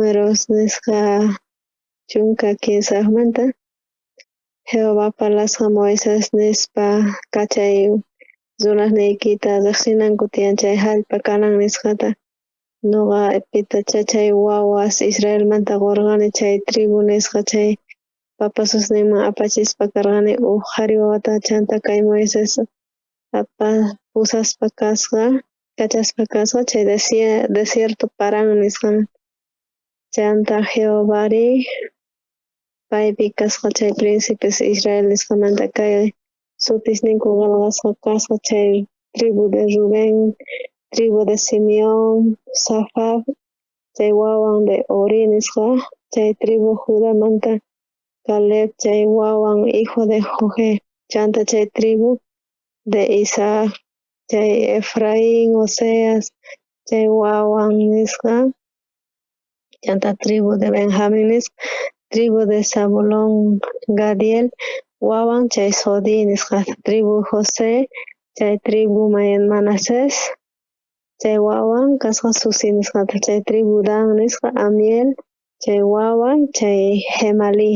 Números nisqa 13manta Jehová parlasqa Moisés nispa kachay runasniykita rejsinanku tiyan chay jallp'a Canaán nisqata. Noqa pitacha chay wawas Israelmanta qorqani chay tribu nisqa chay papasusninman apachispa karqani uj qhari wawata chanta kay Moisés pusaspa kasqa kachaspa kasqa chay desierto Parán nisqaman. Chanta Jehovari paypi kasqa chay príncipes Israel nisqamanta kay sutisninku qhelqasqa kasqa chay tribu de Rubén, tribu de Simeón, Safat, chay wawan de Ori nisqa, chay tribu Judamanta Caleb chay wawan hijo de Joje, chanta chay tribu de Isaac, chay Efraín, Oseas, chay wawan nisqa, chanta tribu de Benjamín nisqa, tribu de Zabulón, Gadiel, wawan chay Sodi nisqa, tribu José, chay tribu Manasés, chay wawan kasqa Susi nisqata, chay tribu Dan nisqa, Amiel, chay wawan chay Gemalí.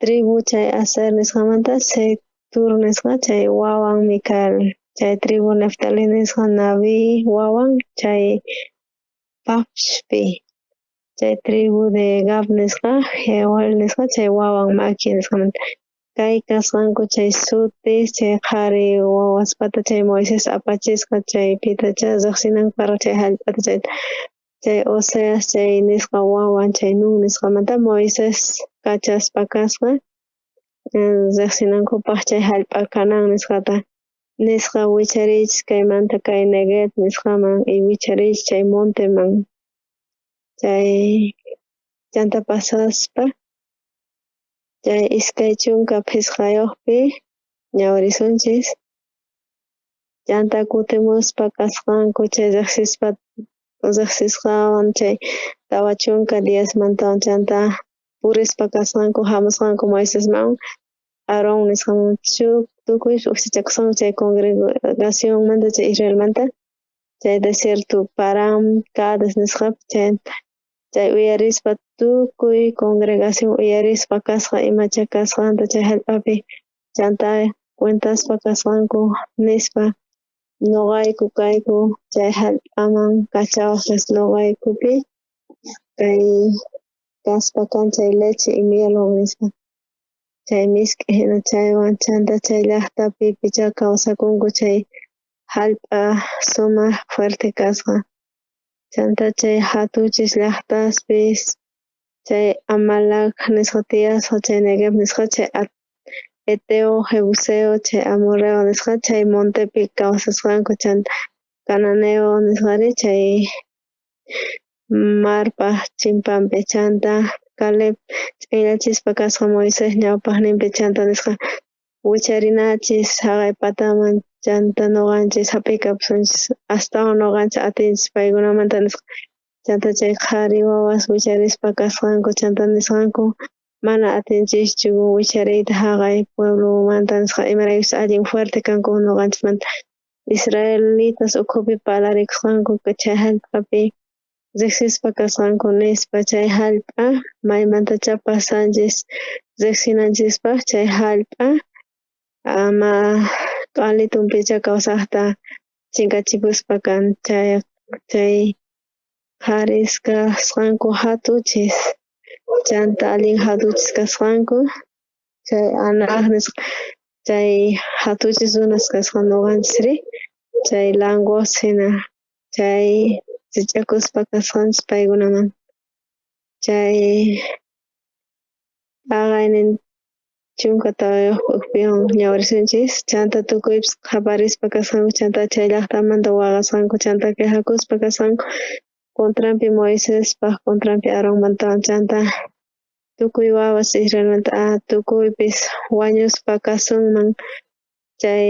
Tribu chay Aser nisqamanta Setur nisqa chay wawan Micael, chay tribu Neftalí nisqa Nabi wawan chay Pafshpi, chay tribu de Gab nisqa Jeuel nisqa chay wawan Maki nisqamanta. Kay kasqanku chay sutis chay qhari wawaspata chay Moisés apachisqa chay pitacha rejsinankupaj chay jallp'ata chay Oseas chay nisqa wawan chay Nun nisqamanta Moisés kachaspa kasqa rejsinankupaj chay jallp'a Canaán nisqata. Nisqa wichariychis kaymanta kay Neguev nisqaman y wichariychis chay monteman chay chanta pasaspa chay 25 ñawirisunchis chanta kutimuspa kasqanku chay rejsispa rejsisqawan chay 40 diasmantawan chanta purispa kasqanku jamusqanku Moisesman Aarón nisqaman tukuy ujchachakusqanku chay congregacionmanta chay Israelmanta chay desierto Parán Cades nisqapi chay uyarispa tukuy congregación uyarispa kasqa imacha kasqanta chay jallp'api chanta cuentaspa kasqanku nispa noqayku kayku chay jallp'aman kachawaj noqaykupi kay kaspa kan chay leche y mielwan nispa chay misk'i hina chaywan chanta chay llajtapi pichá kawsakunku chay jallp'a sumaj fuerte kasqa chanta chay jatuchis llajtaspis chay Amalek nisqa tiyasqa chay Neguev nisqa chay Heteo, Jebuseo, chay Amorreo nisqa chay montepi kawsasqanku chanta Cananeo nisqari chay marpa chimpanpi chanta Caleb ch'inllachispa kasqa Moisés ñawpajninpi chanta nisqa wicharinachis jaqay pataman chanta noqanchis jap'ikapusunchis astawan noqanchis atinchis paykunamanta nisqa chanta chay qhari wawas wicharispa kasqanku chanta nisqanku mana atinchischu wichariyta jaqay pueblomanta nisqa imaraykuchus allin fuerte kanku noqanchismanta israelitas ukhupi parlarikusqanku chay jallp'api rejsispa kasqanku nispa chay jallp'a maymantachá pasanchis rejsinanchispaj chay jallp'a ama q'alitunpichá kawsajta chinkachipuspa kan chay chay qharis kasqanku jatuchis chanta allin jatuchis kasqanku chay Anac nisqa chay jatuchis runas kasqa noqanchisri chay langos hina chay rijch'akuspa kasqanchis paykunaman chay p'aqaynin 14 ñawirisunchis chanta tukuypis qhaparispa kasqanku chanta chay llajtamanta waqasqanku chanta quejakuspa kasqanku contranpi Moisespaj contranpi Aaronmantawan chanta tukuy wawas Israelmanta tukuypis wañuspa kasunman chay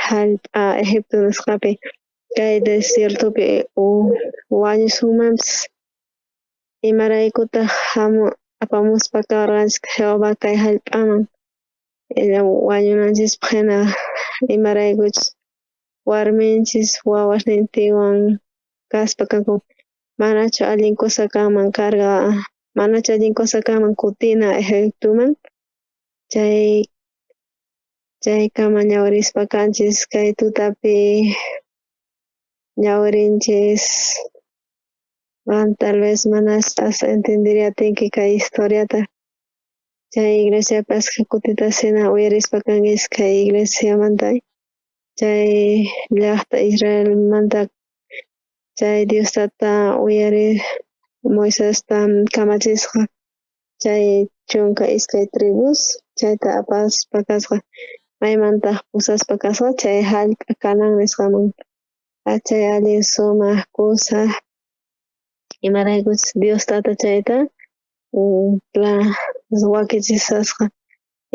jallp'a Egipto nisqapi kay desiertopi wañusunmanpis imaraykutaj apamuspa kawarqanchis Jehová kay jallp'aman wañunanchispaj hina imaraykuchus warminchis wawasnintinwan kaspa kanku. Manachu allin cosa kanman karqa, manachu allin cosa kanman kutina Egiptoman? Chaykama ñawirispa kanchis kay tutapi ñawirinchis. Qan tal vez mana entenderiy atinki kay historiata. Chay iglesiapi ashkha kutitasina uyarispa kankichis kay iglesiamanta, chay llajta Israelmanta chay Dios tata uyari Moisesta kamachisqa chay 12 tribus chayta apaspa kasqa, maymantaj pusaspa kasqa chay jallp'a Canaán nisqaman. Chay allin sumaj kusa, imaraykuchus Dios tata chayta wakichisasqa,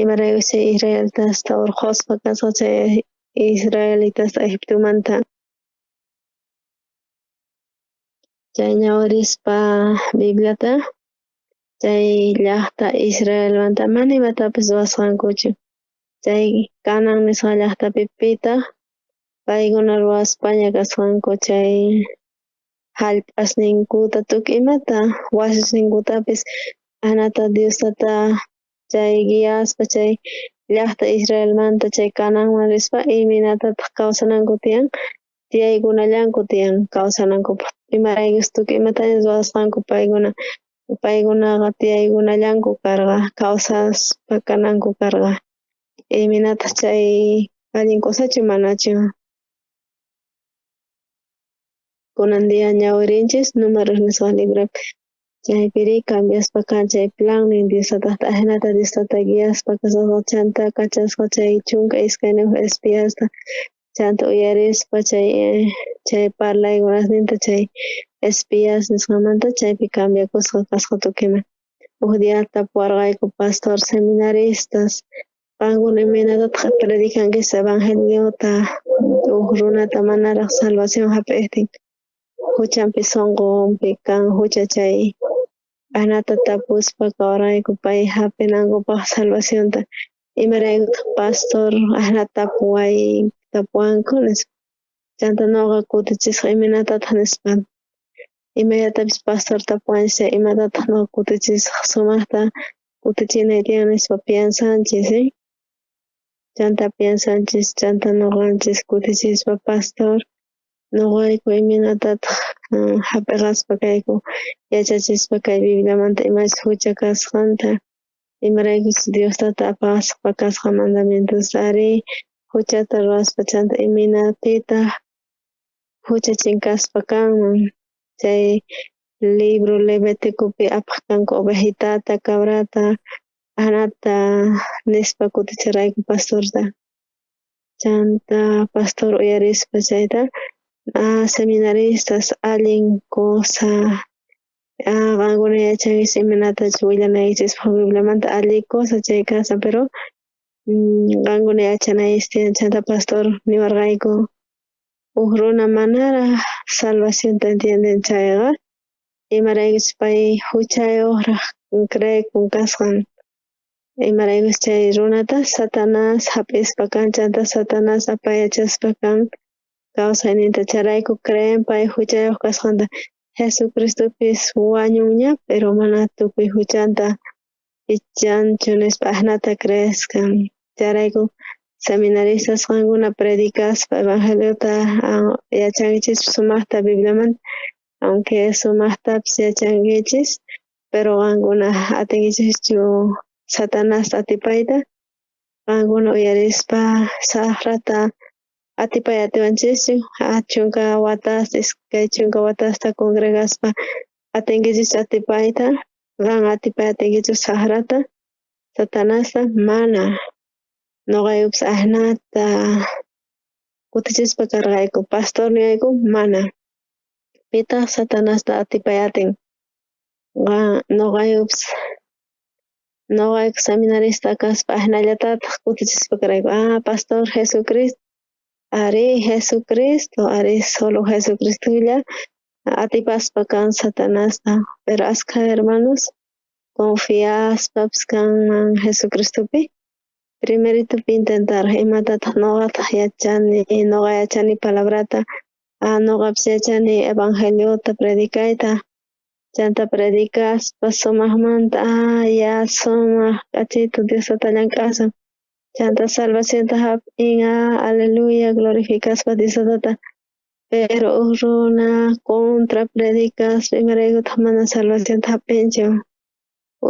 imaraykuchus chay israelitasta orqhospa kasqa chay israelitasta Egiptomanta. Chay ñawirispa Bibliata, chay llajta Israelmanta mana imatapis ruwasqankuchu. Chay Canaán nisqa llajtapi pitaj paykuna ruwaspaña kasqanku chay jallp'asninkuta tukuy imata wasisninkutapis ajinata Dios tata chay guiaspa chay llajta Israelmanta chay Canaanman rispa imaynatataj kawsananku tiyan, tiyaykunallanku tiyan kawsanankupaj, imaraykuchus tukuy imataña ruwasqanku paykuna, paykunaqa tiyaykunallanku karqa, kawsaspa kananku karqa. Imaynataj chay allin cosachu manachu? Kunan día ñawirinchis Números nisqa libropi, chaypiri cambiaspa kan chay plannin Dios tatajta, ajinata Dios tata guiaspa kasasqa, chanta kachasqa chay 12 espiasta, chanta uyarispa chay parlaykunasninta chay espías nisqamanta chaypi cambiakusqa kasqa tukuy ima. Uj día tapuwarqayku pastor seminaristas, qankuna imaynatataj predicankichis evangeliota uj runata manaraj salvación jap'ejtin, juchampi sonqonpi kan jucha chay, ajinata tapuspa kawarqayku pay jap'inankupaj salvacionta, imaraykutaj pastor ajinata tapuwanku nispa. Chanta noqa kutichisqa imaynatataj nispa, imaynatapis pastor tapuwanchis chay imatataj noqa kutichisaj, sumajta kutichinay tiyan nispa piensanchis, Chanta piensanchis, chanta noqanchis kutichispa pastor, noqayku imaynatataj jap'eqaspa kayku yachachispa kay Bibliamanta imachus jucha kasqanta, imaraykuchus Dios tata apaspa kasqa mandamientosta, arí juchata ruwaspa chanta imaynapitaj jucha chinkaspa kanman, chay libro Leviticopi apaj kanku ovejitata, cabrata, ajinata nispa kutichirqayku pastorta. Chanta pastor uyarispa chayta, seminaristas allin cosa, qankuna yachankichis imaynatachus willanaykichispaj Bibliamanta allin cosa chay kashan, pero qankuna yachanaykichis tiyan. Chanta pastor niwarqayku, uj runa manaraj salvacionta entienden chayqa, imaraykuchus pay juchayojraj creekun kasqan, imaraykuchus chay runata Satanás jap'ispa kan, chanta Satanás apayachaspa kan kawsayninta, chayrayku creen pay juchayoj kasqanta. Jesucristopis wañunña, pero mana tukuy juchanta pichanchu nispa ajinata creeskan. Chayrayku seminaristas qankuna predicaspa evangeliota yachankichis sumajta Bibliamanta, aunque sumajtapis yachankichis, pero qankuna atinkichischu Satanasta atipayta, qankuna uyarispa sajrata atipay atiwanchischu, 10 watasta, 20 watasta congregaspa atinkichischu atipayta, qan atipay atinkichu sajrata, Satanasta, mana. Noqaykupis ajinata kutichispa karqayku, pastor niwayku mana. Pitaj Satanasta atipay atin? Noqaykupis noqayku seminarista kaspa ajinallatataj kutichispa karqayku, pastor Jesucristo, arí Jesucristo, arí solo Jesucristolla atipaspa kan Satanasta, pero askha hermanos confiaspapis kanman Jesucristopi, primeritopi intentar imatataj noqataj yachani, noqa yachani palabrata. Noqapis yachani evangeliota predicayta, chanta predicaspa sumajmanta ya sumaj k'achitu Dios tata llank'asan, chanta salvacionta jap'in aleluya glorificaspa Dios tatata, pero uj runa contra predicaspa imaraykutaj mana salvacionta jap'inchu,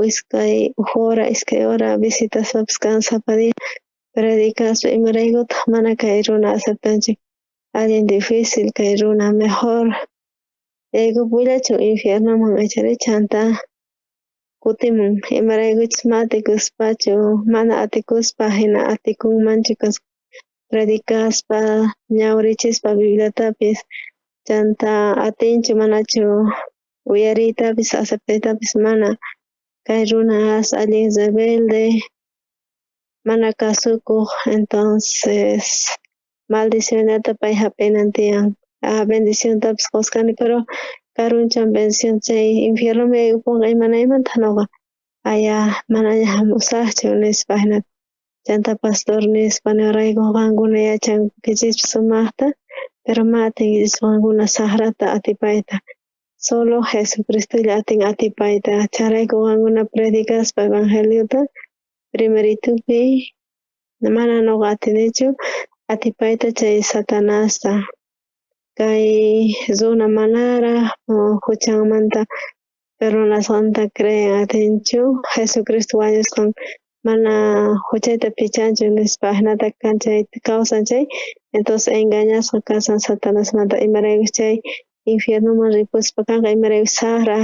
iskay uj hora iskay hora visitaspapis kan sapa dia predicaspa imaraykutaj mana kay runa aceptanchu, allin difícil kay runa mejor yaykupullachun infiernoman ichari chanta kutimun imaraykuchus ma atikuspachu mana atikuspa jina atikunmanchu kasqa predicaspa ñawirichispa bibliatapis chanta atinchu manachu uyariytapis aceptaytapis mana kay runas allin rebelde mana kasukuj entonces maldicionllata pay jap'inan tiyan bendiciontapis qusqani pero karunchan bendición chay infiernoman yaykuponqa imanaymantaj nuqa aya manaña jamusajchu nispa jinata chanta pastor nispa niwarqayku qankuna yachankichispi sumajta pero ma atinkichischu qankuna sajrata atipayta solo Jesucristolla atin atipayta chayrayku qankuna predicaspa evangeliota primeritupi mana nuqa atinichu atipayta chay satanasta kay runa manaraj juchanmanta perdonasqanta creen atinchu Jesucristo wañusqan mana juchayta pichanchu nispa ajinata kan chay kawsan chay entonces engañasqa kasan satanasmanta imaraykuchus chay infiernoman ripuspa kanqa imaraykuchus sajra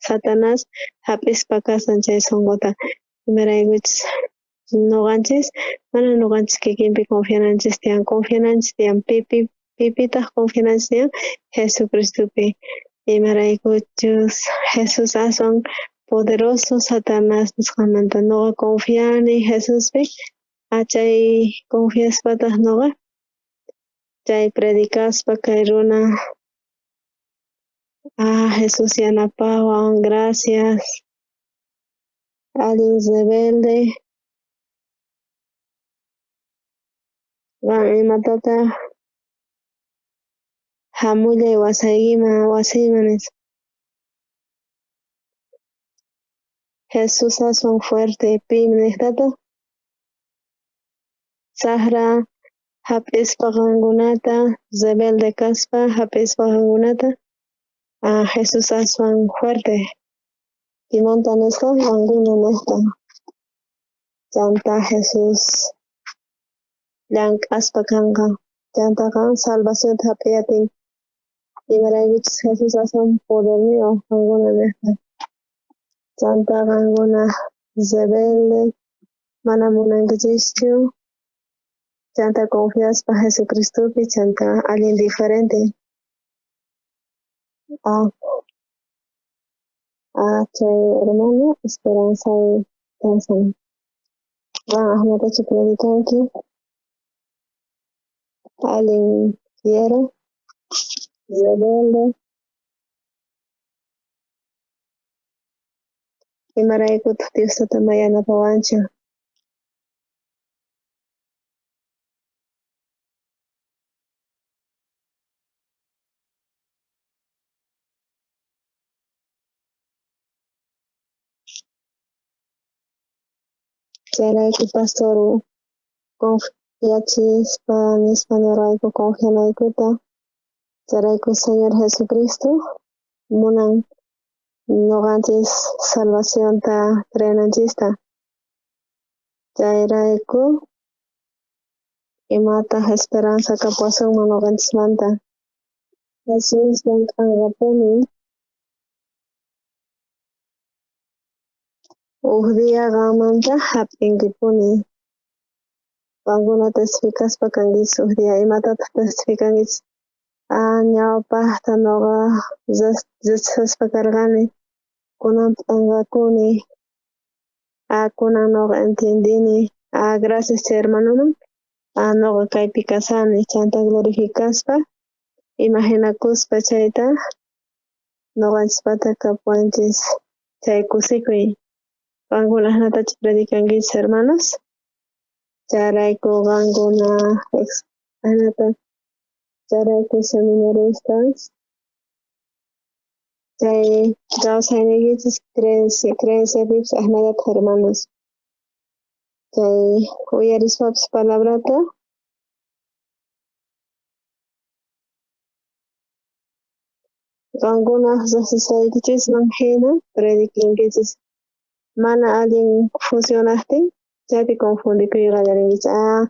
Satanás jap'ispa kasan chay sunquta imaraykuchus nuqanchis mana nuqanchis kikinpi confiananchis tiyan confiananchis tiyan pipi pipitaj confiananchis tiyan Jesucristopi imaraykuchus Jesús aswan poderoso Satanás nisqanmanta nuqa confiani Jesuspi chay confiaspataj nuqa chay predicaspa kay runa Jesús yanapawan gracias allin rebelde qan imatataj jamullay wasaykiman wasiyman nispa Jesús aswan fuerte pi nejtataj sajra jap'ispa qankunata rebelde kaspa jap'ispa qankunata Jesús aswan fuerte pimanta nisqa qankuna nejta chanta Jesús llank'aspa kanqa chanta qan salvacionta jap'iy atinki imaraykuchus Jesús aswan poderniyoj qankuna nejta chanta qankuna rebelde mana munankichischu chanta confiaspa Jesucristopi chanta allin diferente chay hermano esperanzay kawsan qan ajinatachu predicanki allin fiero rebelde imaraykutaj Dios tata ma yanapawanchu chayrayku pastor confiachispa nispa niwarqayku confianaykuta chayrayku Señor Jesucristo munan nuqanchis salvacionta creenanchista chayrayku imataj esperanza kapuwasunman nuqanchismanta Jesús llank'anqapuni uj día qanmanta jap'inkipuni qankuna testificaspa kankichis uj día imatataj testificankichis ñawpajta nuqa rechazaspa karqani kunan p'enqakuni kunan nuqa entiendini gracias chay hermanoman nuqa kaypi kasani chanta glorificaspa imaginakuspa chayta nuqanchispata kapuwanchis chay kusikuy qankuna ajinatachu predicankichis hermanos chayrayku qankuna ajinata Chayrayku seminaristas chay kawsayniykichis creenciapipis ajinallataj hermanos. Chay uyarispapis palabrata qankunaj rejsisqaykichisman jina predicankichis. Mana allin funcionajtin chaypi confundikuy qallarinkichis. Ah,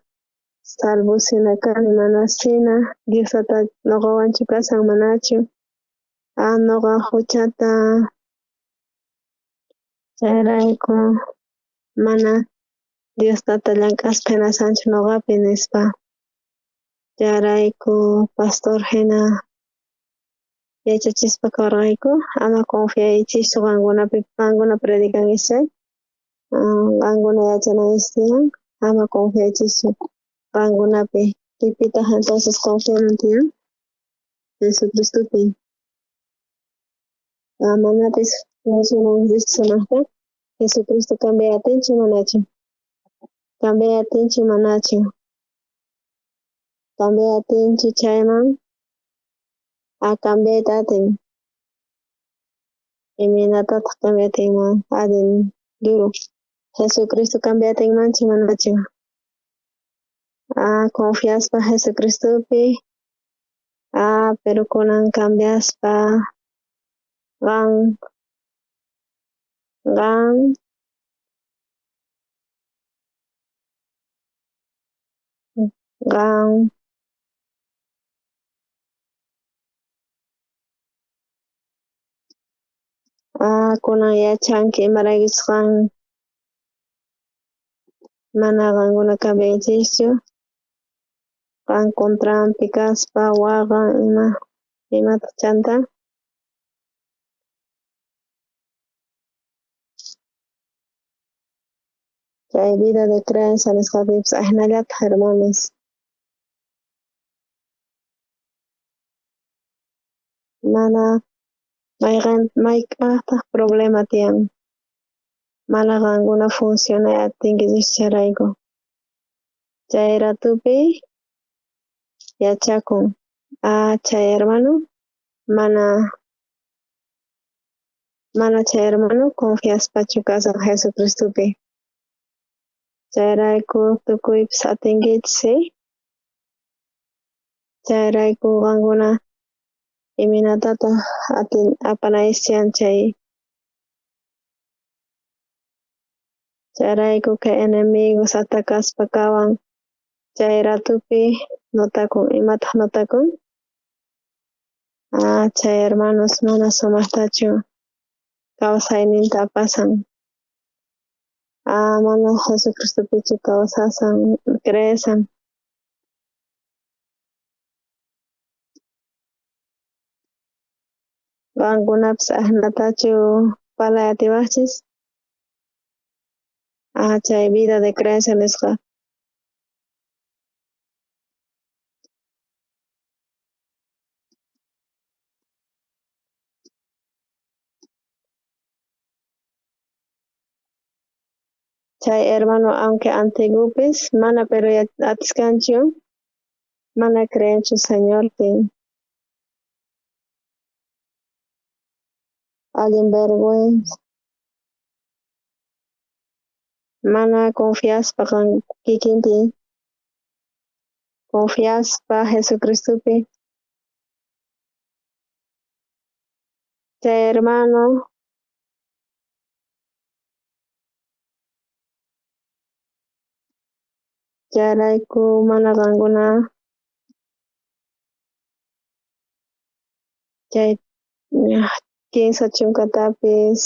salvo sina kani mana sina, Dios tata noqawanchu kashan manachu. Ah, noqa huchata chayrayku mana Dios tata llank'aspa hinashanchu noqapi nispa. Chayrayku pastor hina yachachispa karqayku ama confiaychischu qankunapi, qankuna predicankichis chay qankuna yachanaychis tiyan ama confiaychischu qankunapi. Pipitaj entonces confianan tiyan? Jesucristopi. Manapis funcionanchis sumajta Jesucristo cambiay atinchu manachu? Cambiay atinchu manachu? Cambiay atinchu chayman cambiayta atin. Imaynatataq cambiay atinman? Allin duro. Jesucristo cambiay atinmanchu manachu? Ah, confiaspa Jesucristopi. Ah, pero kunan cambiaspa qan qan qan ah, kunan yachanki imaraykuchus qan mana qankuna cambianchischu qan contranpi kaspa waqan ima imataq chanta. Chay vida de creencia nisqapipis ajinallataq hermanos. Mana mayqan mayk'ajtaq problema tiyan. Mana qankuna funcionay atinkichis chayrayku. Chay ratupi yachakun ah chay hermano mana chay hermano confiaspachu kashan Jesucristopi. Chayrayku tukuypis atinkichis, ¿sí? Chayrayku qankuna imaynatataq atin apanaychis tiyan chay. Chayrayku kay enemigos atacaspa kawan chay ratupi notakun. Imataq notakun? Ah, chay hermanos mana sumajtachu kawsayninta apasan. Ah, mana Jesucristopichu kawsasan, creesan. Qankunapis ajinatachu parlay atiwajchis? Ah, chay vida de creencia nisqa. Chay hermano aunque antiguopis mana pero atiskanchu mana creenchu Señorpi. Allin vergüenza. Mana confiaspa qan kikinpi. Confiaspa Jesucristopi. Chay hermano chayrayku mana qankuna chay 30 tapis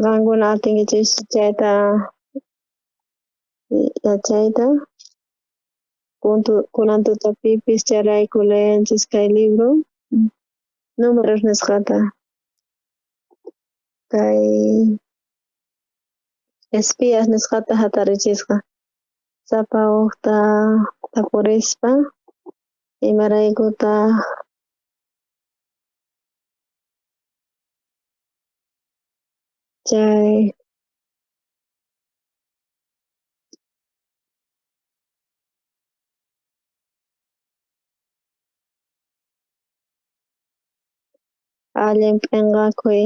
qankuna atinkichis chayta yachayta kunan tutapipis chayrayku leenchis kay libro Números nisqata kay espías nisqata hatarichisqa sapa ujta tapurispa. Imaraykutaj chay allin p'enqakuy?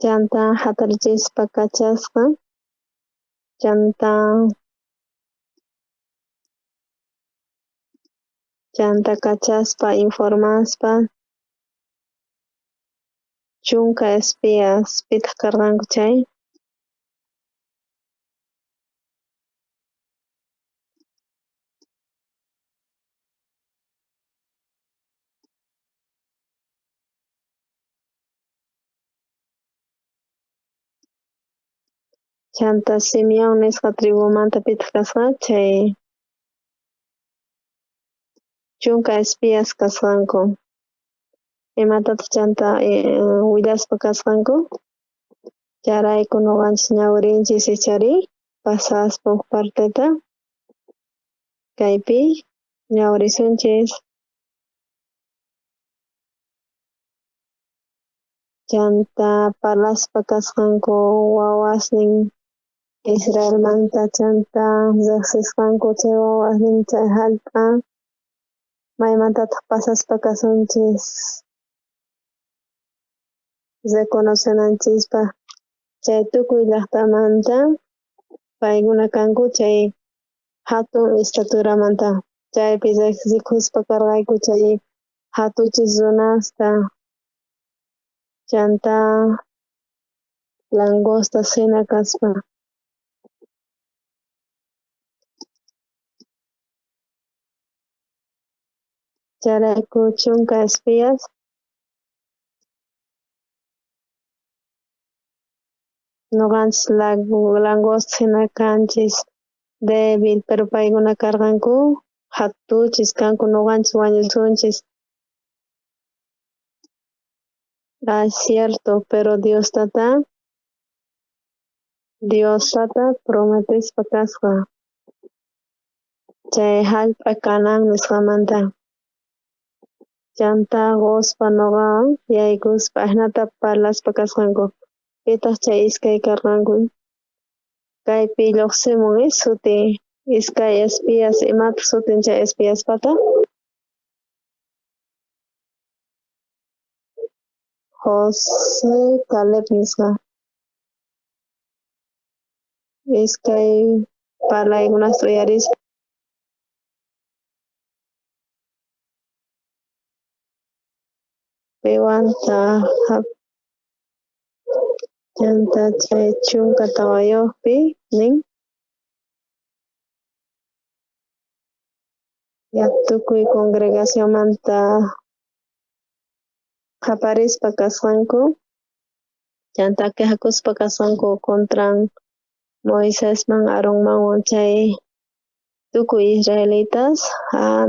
Chanta jatarichispa kachasqa, chanta kachaspa informaspa 10 espías pitaj karqanku chay? Chanta Simeón nisqa tribumanta pitaj kasqa chay 10 espías kasqanku. Imatataj chanta willaspa kasqanku? Chayrayku noqanchis ñawirinchis ichari pasaspa uj parteta kaypi ñawirisunchis. Chanta parlaspa kasqanku wawasnin Israelmanta chanta rejsisqanku chay wawasnin chay jallp'a maymantataj pasaspa kasunchis reconocenanchispaj chay tukuy llajtamanta paykuna kanku chay jatun estaturamanta chaypi rikuspa karqayku chay jatuchis runasta chanta langostas jina kaspa. Chayrayku 10 espías noqanchis langostas jina kanchis débil, pero paykuna karqanku jatuchis kanku noqanchis wañusunchis. Ah, es cierto, pero Dios tata prometespa kasqa chay jallp'a Canaán nisqamanta. Chanta qospa noqawan yaykuspa ajinata parlaspa kasqanku. Pitaj chay iskay karqanku? Kaypi llojsimun suti iskay espías. Imataj sutin chay espíaspata? José Caleb nisqa. Iskay parlaykunasta uyarispa piwantaj chanta chay 14pi nin ya tukuy congregacionmanta qhaparispa kasqanku chanta quejakuspa kasqanku contran Moisesman Aaronmanwan chay tukuy israelitas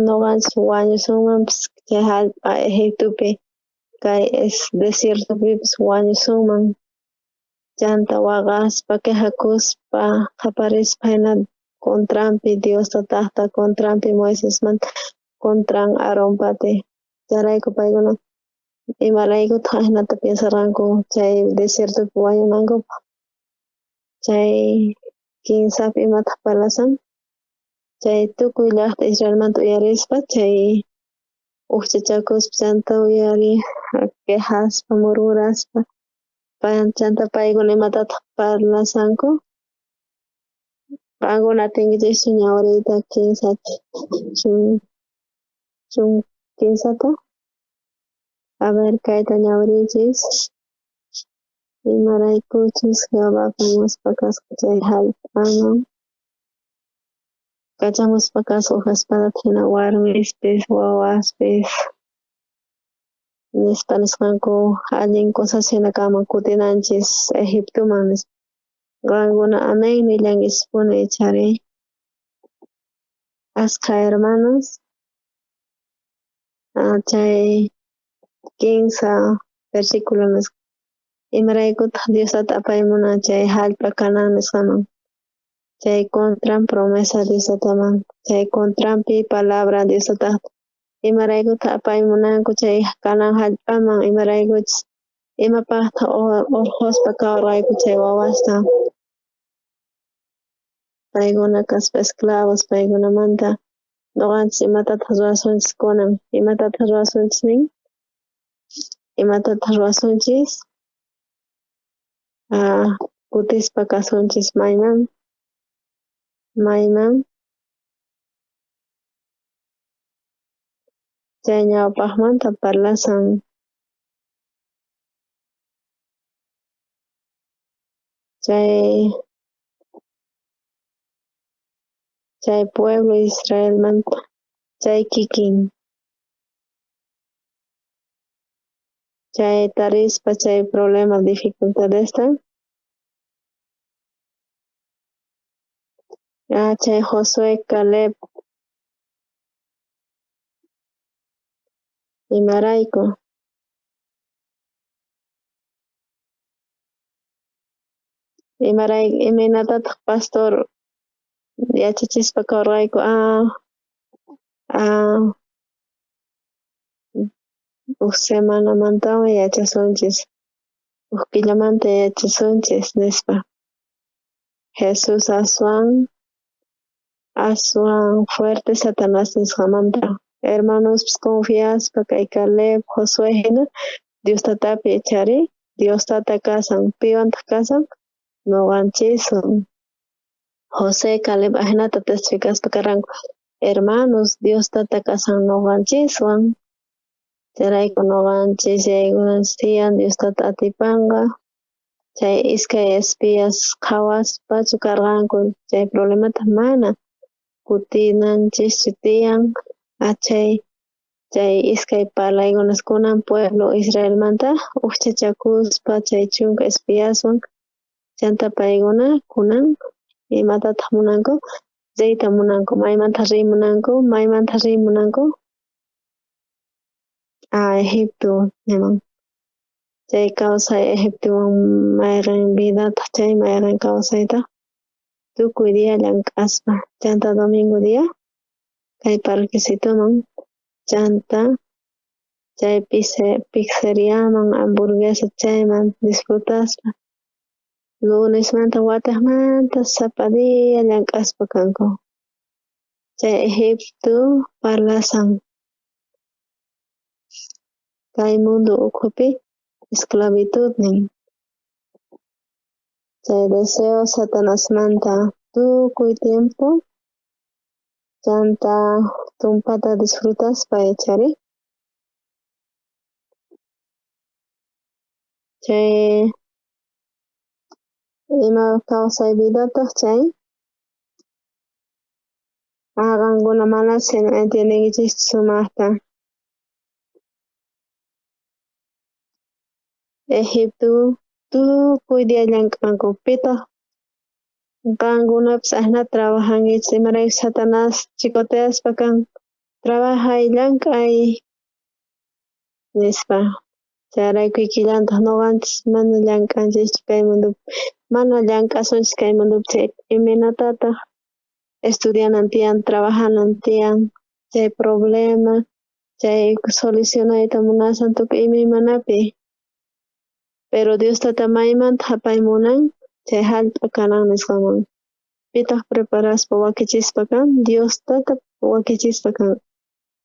noqanchis wañusunmanpis chay jallp'a Egiptopi kay desiertopipis wañusunman chanta waqaspa quejakuspa qhaparispa jina contranpi Dios tatajta contranpi Moisesmanta contran Aaronpati. Chayrayku paykuna imaraykutaj ajinata piensarqanku chay desiertopi wañunankupaj. Chay kinsapi imataj parlasan chay tukuy llajta Israelmanta uyarispa chay ujchachakuspa chanta uyari quejaspa murmuraspa chanta paykuna imatataj parlasanku qankuna atinkichischu ñawiriyta 13ta. A ver kayta ñawiriychis imaraykuchus Jehová apamuspa kasqa chay jallp'aman kachamuspa kasqa uj espadata jina warmispis wawaspis nispa nisqanku allin cosas jina kanman kutinanchis Egiptoman nispa. Qankuna amén nillankichispuni ichari. Askha hermanos chay 15 versículo nisqa. Imaraykutaj Dios Tata apaymunan chay jallp'a Canaán nisqaman? Chay contran promesa Dios Tataman, chay contranpi palabra Dios Tata. Imaraykutaj apaymunanku chay Canaán jallp'aman? Imaraykuchus imapajtaj orqhospa kawarqayku chay wawasta? Paykuna kaspa esclavos paykunamanta noqanchis imatataj ruwasunchis kunan? Imatataj ruwasunchis nin? Imatataj ruwasunchis? Kutispa kasunchis mayman? Mayman? Chay ñawpajmanta parlasan. Chay pueblo Israelmanta chay kikin. Chay tarispa chay problema dificultadesta. Chay Josué, Caleb. Imarayku. Imarayku imaynatataj pastor yachachispa kawarqayku uj semanamantawan yachasunchis, uj killamanta yachasunchis nispa. Jesús aswan fuerte Satanás nisqamanta. Hermanospis confiaspa kay Caleb, Josué hina Dios Tatapi ichari, Dios Tata kasan, piwantaj kasan? Noqanchiswan. José, Caleb ajinata testificaspa karqanku. Hermanos, Dios Tata kasan noqanchiswan. Chayrayku noqanchis yaykunanchis tiyan Dios Tata atipanqa. Chay iskay espías qhawaspachu karqanku chay problemata mana kutinanchischu tiyan. Chay iskay parlaykunas kunan pueblo Israelmanta ujchachakuspa chay 10 espiaswan chanta paykuna kunan imatataj munanku? Riyta munanku. Maymanta riy munanku? Maymanta riy munanku? Egipto niman. Chay kawsay Egiptowan mayqen vidataj chay mayqen kawsaytaj tukuy día llank'aspa chanta domingo día kay parquecitoman chanta chay pizzeriaman hamburguesa chayman disfrutaspa lunesmanta watejmanta sapa día llank'aspa kanku. Chay Egipto parlasan kay mundo ukhupi esclavitud nin. Chay deseo Satanasmanta tukuy tiempo chanta tumpata disfrutaspa ichari. Chay ima kawsay vidataj chay qankuna mana entiendenkichischu sumajta. Egipto tukuy día llank'anku pitaj qankunapis ajinata trabajankichis imarayku Satanás chicoteaspa kan trabajay llank'ay nispa. Chayrayku kikillantaj noqanchis mana llank'anchischu kay mundopi, mana llank'asunchis kay mundopi chay imaynatataj estudianan tiyan, trabajanan tiyan, chay problema, chay solucionayta munasan tukuy imaymanapi. Pero Dios Tata maymanta apay munan chay jallp'a Canaán nisqaman. Pitaj preparaspa wakichispa kan? Dios Tata wakichispa kan.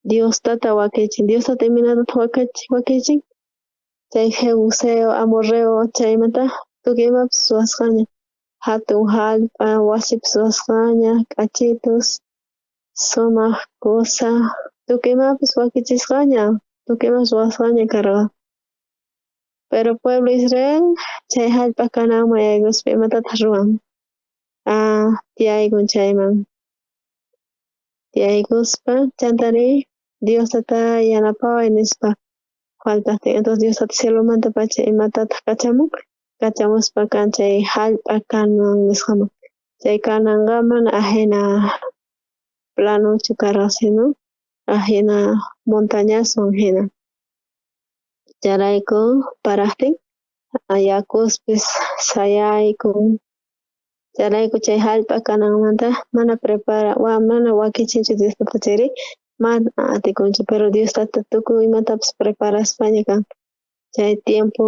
Dios Tata wakichin. Dios Tata imaynatataq wakichin? Chay Jebuseo, Amorreo chaymanta tukuy imapis ruwasqaña. Hatun jallp'a, wasipis ruwasqaña, k'achitus, sumaq kusa, tukuy imapis wakichisqaña, tukuy imapis ruwasqaña karqa. Pero pueblo Israel chay jallp'a Canaanman yaykuspa imatataq ruwan? Tiyaykun chayman. Tiyaykuspa chantari Dios Tata yanapaway nispa faltajtin. Entonces Dios Tata cielomantapacha imatataq kachamun? Kachamuspa kan chay jallp'a Canaán nisqaman. Chay Canaanqa mana ajina planochu karqa, sino ajina montañaswan hina. Chayrayku parajtin Yakuspis sayaykun. Chayrayku chay jallp'a Canaanmanta mana prepara mana wakichinchu Dios tata chayri mana atikunchu, pero Dios tata tukuy imatapis preparaspaña kan. Chay tiempo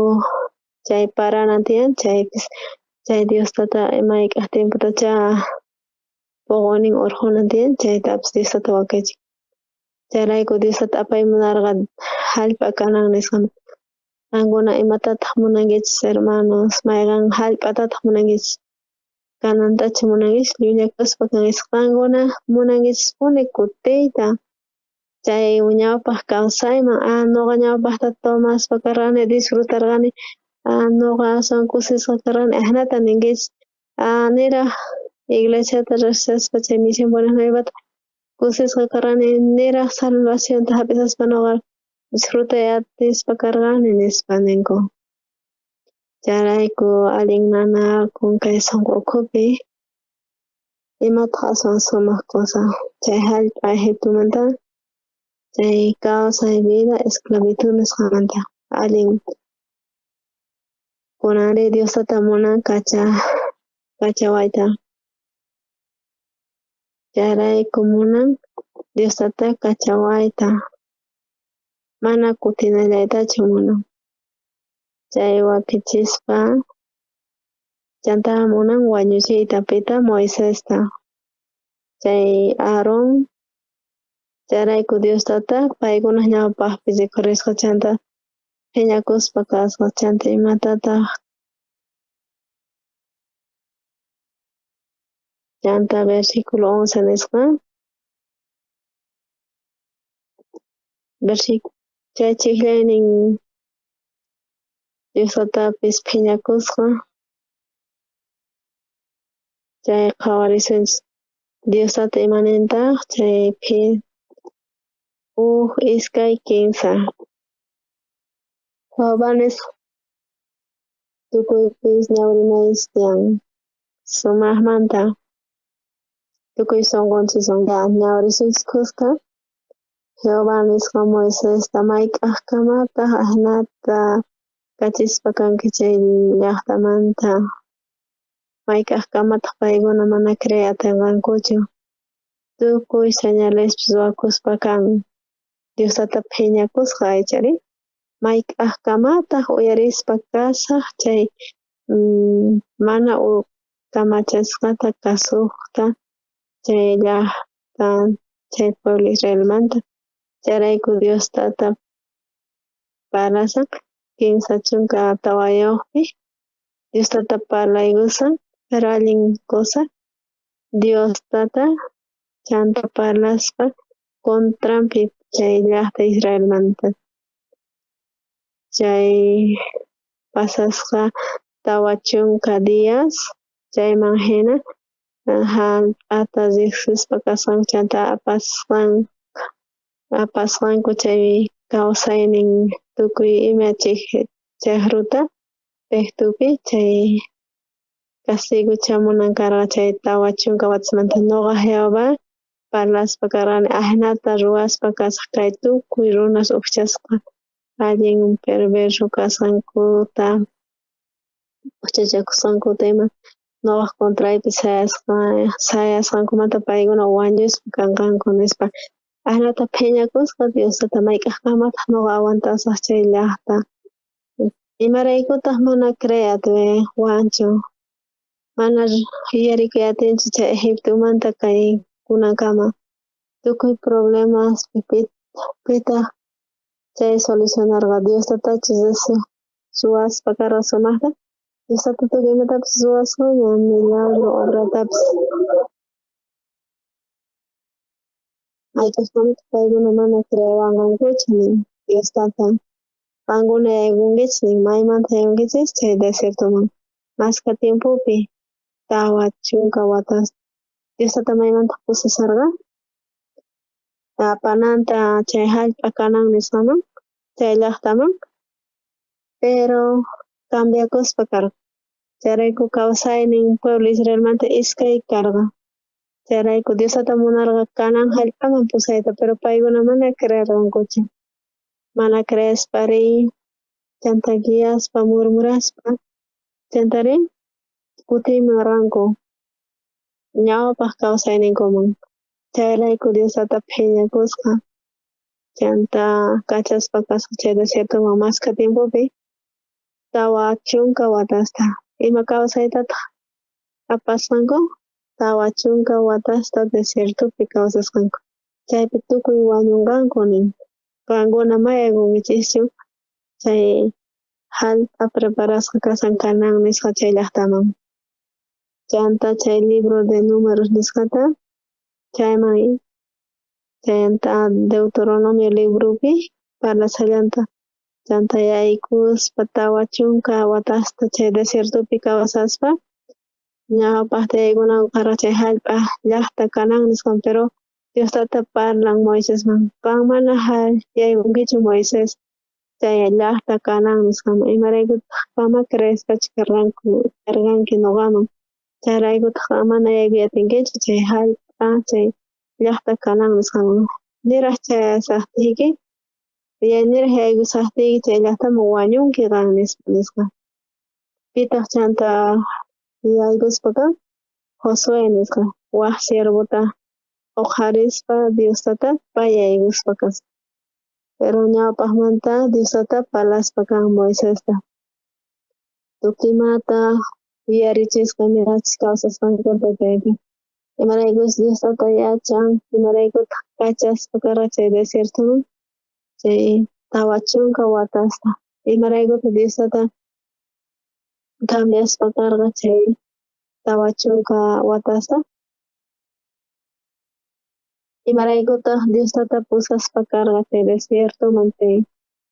chay paranan tiyan chaypis chay Dios tata mayk'aj tiempotachá poqoynin orqhonan tiyan chaytapis Dios tata wakichin. Chayrayku Dios tata apay munarqa jallp'a Canaán nisqaman. Qankuna imatataj munankichis hermanos, mayqan jallp'atataj munankichis? Canaantachu munankichis? Llullakuspa kankichis. Qankuna munankichispuni kutiyta chay ñawpaj kawsayman. Noqa ñawpajta tomaspa karqani, disfrutarqani, noqa aswan kusisqa karqani, ajinata ninkichis. Niraj iglesiata rejsispa chay Misión Buenas Nuevata kusisqa karqani, niraj salvacionta jap'isaspa noqa disfrutay atispa karqani nispa ninku. Chayrayku allin nanakun kay sonqo ukhupi. Imataj aswan sumaj cosa chay jallp'a Egiptomanta, chay kawsay vida esclavitud nisqamanta allin. Kunanri Dios tata munan kachawayta. Chayrayku munan Dios tata kachawayta. Mana kutinallaytachu munan. Chay wakichispa chantá munan wañuchiyta pita Moisesta. Chay Aarón chayrayku Dios tata paykunaj ñawpajpi rikhurisqa chantá phiñakuspa kasqa chantá imatataj chantá versículo 11 nisqa. Chay chijllaynin Dios tatapis phiñakusqa. Chay qhawarisunchis Dios tata imanintaj chay 1, 2, 3. Jehová nisqa tukuypis ñawrinaychis tiyan sumajmanta tukuy sonqonchiswan ñawrisunchis khuska. Jehová nisqa Moisesta mayk'ajkamataj ajinata kachispa kanki chay llajtamanta, mayk'ajkamataj paykuna mana creey atenqankuchu, tukuy señalespis ruwakuspa kan. Dios tata phiñakusqa ichari mayk'ajkamataj uyarispa kasaj chay mana kamachisqata kasojta chay llajta chay pueblo Israelmanta. Chayrayku Dios tata parlasan 34pi Dios tata parlaykusan, pero allin cosa Dios tata chanta parlaspa contranpi chay llajta Israelmanta. Chay pasasqa 40 días chayman jina jallp'ata rejsispa kasqanku chanta apasqanku chay kawsaynin tukuy ima chejruta pejtupi chay castigo chamunan karqa chay 40 watasmanta. Noqa Jehová parlaspa karqani ajinata ruwaspa kasaj kay tukuy runas ujchasqa allin perverso kasqankuta ujchachakusqankuta ima noqaj contraypi sayasqankumanta paykuna wañuspa kanqanku nispa. Ajinata phiñakusqa Dios tata mayk'ajkamataj noqa aguantasaj chay llajta. Imaraykutaj mana creey atiwanchu, mana yuyarikuy atinchu chay Egiptomanta kay kunankama tukuy problemaspi pitaj chay solucionarqa. Dios tatachus ruwaspa karqa sumajta, Dios tata tukuy imatapis ruwasqaña milagro obratapis. Mayk'ajkamataq paykuna mana creewanqankuchu nin Dios tata. Qankuna yaykunkichis nin maymanta yaykunkichis chay desiertoman. Mashkha tiempopi 40 watas Dios tata maymanta pusasharqa apananta chay jallp'a Canaán nisqaman chay llajtaman, pero cambiakuspa karqa. Chayrayku kawsaynin pueblo Israelmanta iskay karqa. Chayrayku Dios tata munarqa Canaán jallp'aman pusayta, pero paykuna mana creerqankuchu. Mana creespari Chanta guiaspa murmuraspa, chantarí kutiyman ñawpaj kawsayninkuman. Chayrayku Dios tata phiñakusqa, chanta kachaspa kasqa chay desiertoman maskha tiempopi 40 watasta. Ima kawsaytataj apasqanku? 40 watasta desiertopi kawsasqanku. Chaypi tukuy wañonqanku nin. Qankuna ma yaykunkichischu chay jallp'a preparasqa kashan Canaán nisqa chay llajtaman. Chanta chay libro de Números nisqata chayman chanta Deuteronomio libropi parlasqallanta. Chanta yaykuspa 40 watasta chay desiertopi kawsaspa ñawpajta yaykunanku karqa chay jallp'a llajta Canaán nisqan, pero Dios tata parlan Moisesman, qan mana yaykunkichu Moisés chay llajta Canaán nisqaman, imaraykutaj qan ma creespachu karqanki noqaman, chayraykutaj qan mana yaykuy atinkichu chay jallp'a chay llajta Canaán nisqaman. Niraj chayasajtiyki, niraj yaykusajtiyki chay llajtaman wañunki qan nispa nisqa. Pitaj chanta yaykuspa kan? Josué nisqa, waj siervota oqharispa Dios tata pay yaykuspa kasqa. Pero ñawpajmanta Dios tata parlaspa kan Moisesta. Tukuy imata yuyarichisqa imaynachus kawsasqankuta chayta. Imaraykuchus Dios tata yachan, imaraykutaj kachaspa karqa chay desiertoman chay 40 watasta. Imaraykutaj Dios tata cambiaspa karqa chay 40 watasta? Imaraykutaj Dios tata pusaspa karqa chay desiertoman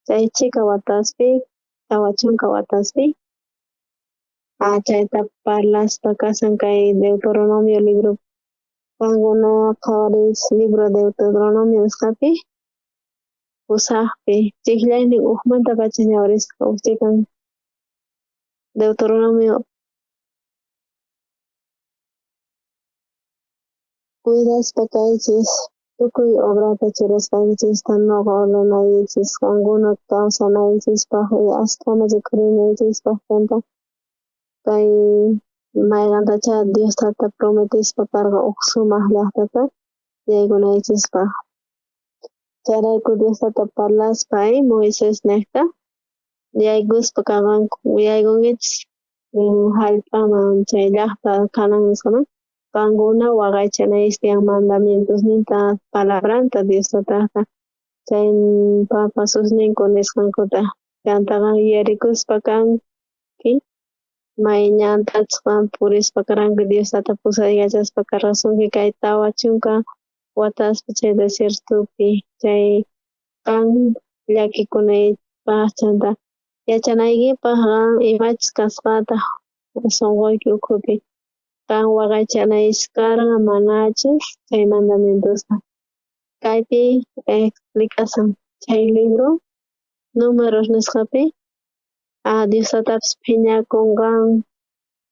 chay chhika wataspi, 40 wataspi? Chayta parlaspa kasan kay Deuteronomio libro. Qankuna qhawariychis libro Deuteronomio nisqapi pusajpi chijllaynin ujmantapacha ñawirisqa uj chhikan Deuteronomio. Cuidaspa kaychis tukuy obrata churasqaykichista noqa ordenaykichis qankuna kawsanaykichispaj y askhama rikhurinaykichispaj. Chanta kay mayqantachá Dios tata prometispa karqa uj sumaj llajtata yaykunaykichispaj. Chayrayku Dios tata parlaspa Moisés nejta yaykuspa kanqanku, yaykunkichis jallp'aman chay llajta Canaán nisqaman. Qankuna waqaychanaykichis tiyan mandamientosninta, palabranta Dios tatajta, chay papasusninku nisqankuta. Chanta qan yuyarikuspa kanki may ñantachus qan purispa karqanki Dios tata pusaykachaspa karqasunki kay 40 wataspi chay desiertopi, chay qan llakikunaypaj chanta yachanaykipaj qan imachus kasqata sonqoyki ukhupi. Qan waqaychanaykichis karqa manachus chay mandamientosta. Kaypi explicasan chay libro Números nisqapi Dios tatapis phiñakun qan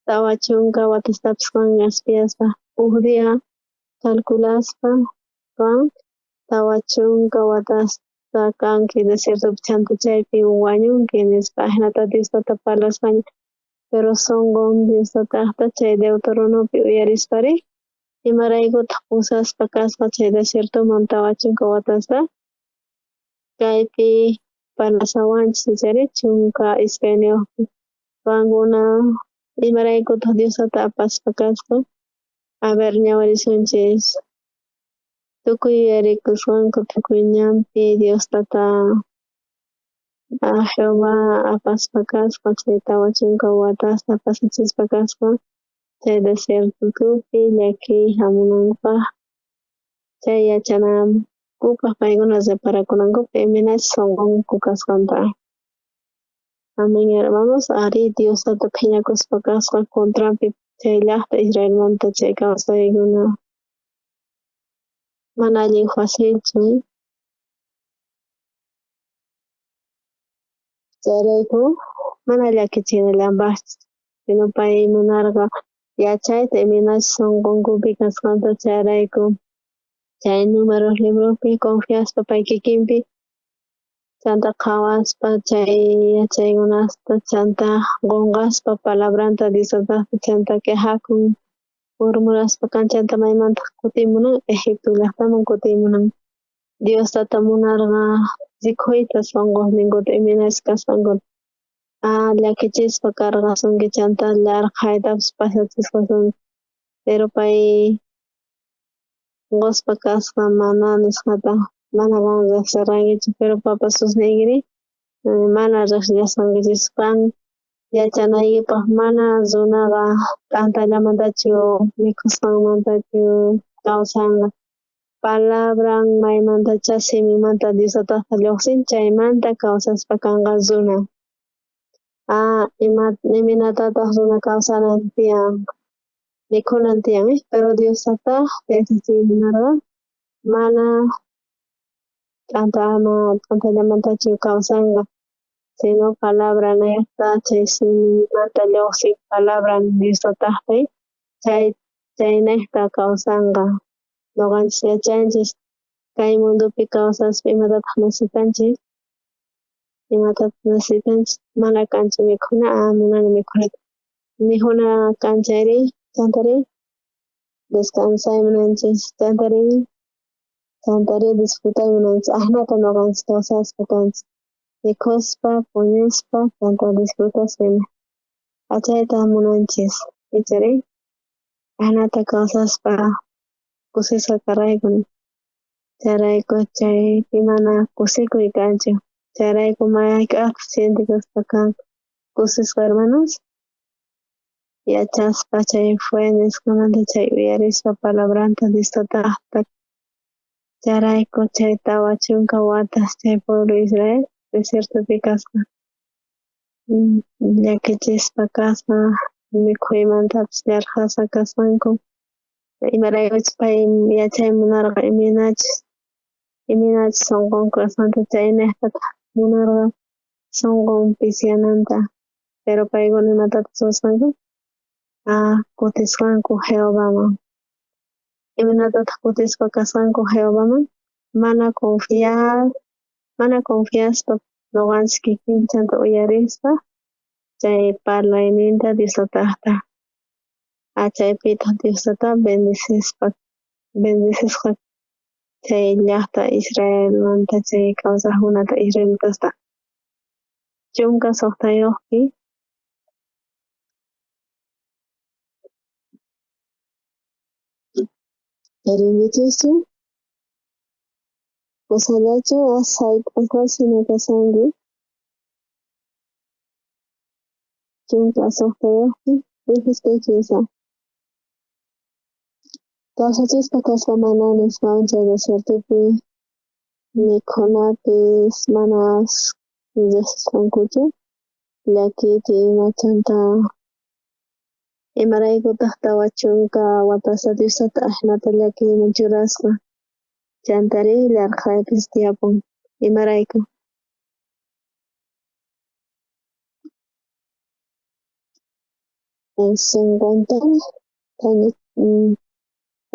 40 watastapis qan espiaspa uj día calculaspa qan 40 watasta kanki desiertopi chanta chaypi wañunki nispa. Ajinata Dios tata parlasqaña. Pero sonqon Dios tatajta chay Deuteronomiopi uyarispari imaraykutaj pusaspa kasqa chay desiertoman 40 watasta? Kaypi parlasawanchis ichari 12 qankuna imaraykutaj Dios tata apaspa kasqa? A ver, ñawirisunchis. Tukuy yuyarikusqanku tukuy ñanpi Dios tata Jehová apaspa kasqa chay 40 watasta pasachispa kasqa chay desiertopi llakiy jamunankupaj, chay yachanankupaj paykuna reparakunankupaj imaynachus sonqonku kasqanta. Amén, hermanos. Ari Dios tata phiñakuspa kasqa contranpi chay llajta Israelmanta chay kawsaykuna mana allin facilchu. Chayrayku mana llakichinallanpajchu, sino pay munarqa yachayta imaynachus sonqonkupi kasqanta. Chayrayku chay Números libropi confiaspa pay kikinpi Chanta qhawaspa chay yachaykunasta chanta qonqaspa palabranta Dios tatajta chanta quejakun murmuraspa kan chanta maymantaj kutimunan Egipto llajtaman kutimunan. Dios tata munarqa rikhuyta sonqosninkuta imaynachus kasqankuta. Llakichispa karqasunki chanta yarqhaytapis pasachisqasunki pero pay qospa kasqa mana nisqata mana qan rejserqankichu pero papasusniykirí mana rejsillasqankichischu qan yachanaykipaj mana runaqa t'antallamantachu mikhusqanmantachu kawsanqa palabran maymantachá siminmanta Dios tatajta llojsin chaymanta kawsaspa kanqa runa. Imaynatataj runa kawsanan tiyan mikhunan tiyan pero Dios tataj yachachiyta munarqa mana t'antallamantachu kawsanqa sino palabra nejta chay simimanta llojsin palabran Dios tatajta chaynejta kawsanqa. Noqanchis yachanchis kay mundopi kawsaspa imatataj necesitanchis imatataj necesitanchis mana kanchu mikhuna munani mikhunata mikhuna kan chayri chantarí descansay munanchis chantarí disfrutay munanchis ajinata noqanchis kawsaspa kanchis mikhuspa puñuspa chanta disfrutaspa ima chayta munanchis icharí ajinata kawsaspa kusisqa karqayku chayrayku chaypi mana kusikuy kanchu chayrayku mayk'ajpis sientekuspa kan kusisqa hermanos yachaspa chay fe nisqamanta chay uyarispa palabranta Dios tatajta chayrayku chay 40 watas chay pueblo Israel desiertopi kasqa llakichispa kasqa mikhuymantapis yarqhasqa kasqanku imaraykuchus pay yachay munarqa imaynachus sonqonku kasqanta chaynejtataj munarqa sonqon pisyananta pero paykuna imatataj ruwasqanku kutisqanku Jehovaman. Imaynatataj kutispa kasqanku Jehovaman mana confiaspa noqanchis kikin chanta uyarispa chay parlayninta Dios tatajta chaypitaj Dios tata bendecisqa chay llajta Israelmanta chay kawsajkunata israelitasta. 16pi Tarinkichikchu kusallachu sayk'usqa hina kashanki 16pi 2 3. Kawsachispa kasqa mana nisqawan chay desiertopi mikhunapis mana rejsisqankuchu llakiypi ima chanta imaraykutaj 40 watasta Dios tata ajinata llakiyman churasqa chantarí yarqhaypis tiyapun imarayku. Sonqonta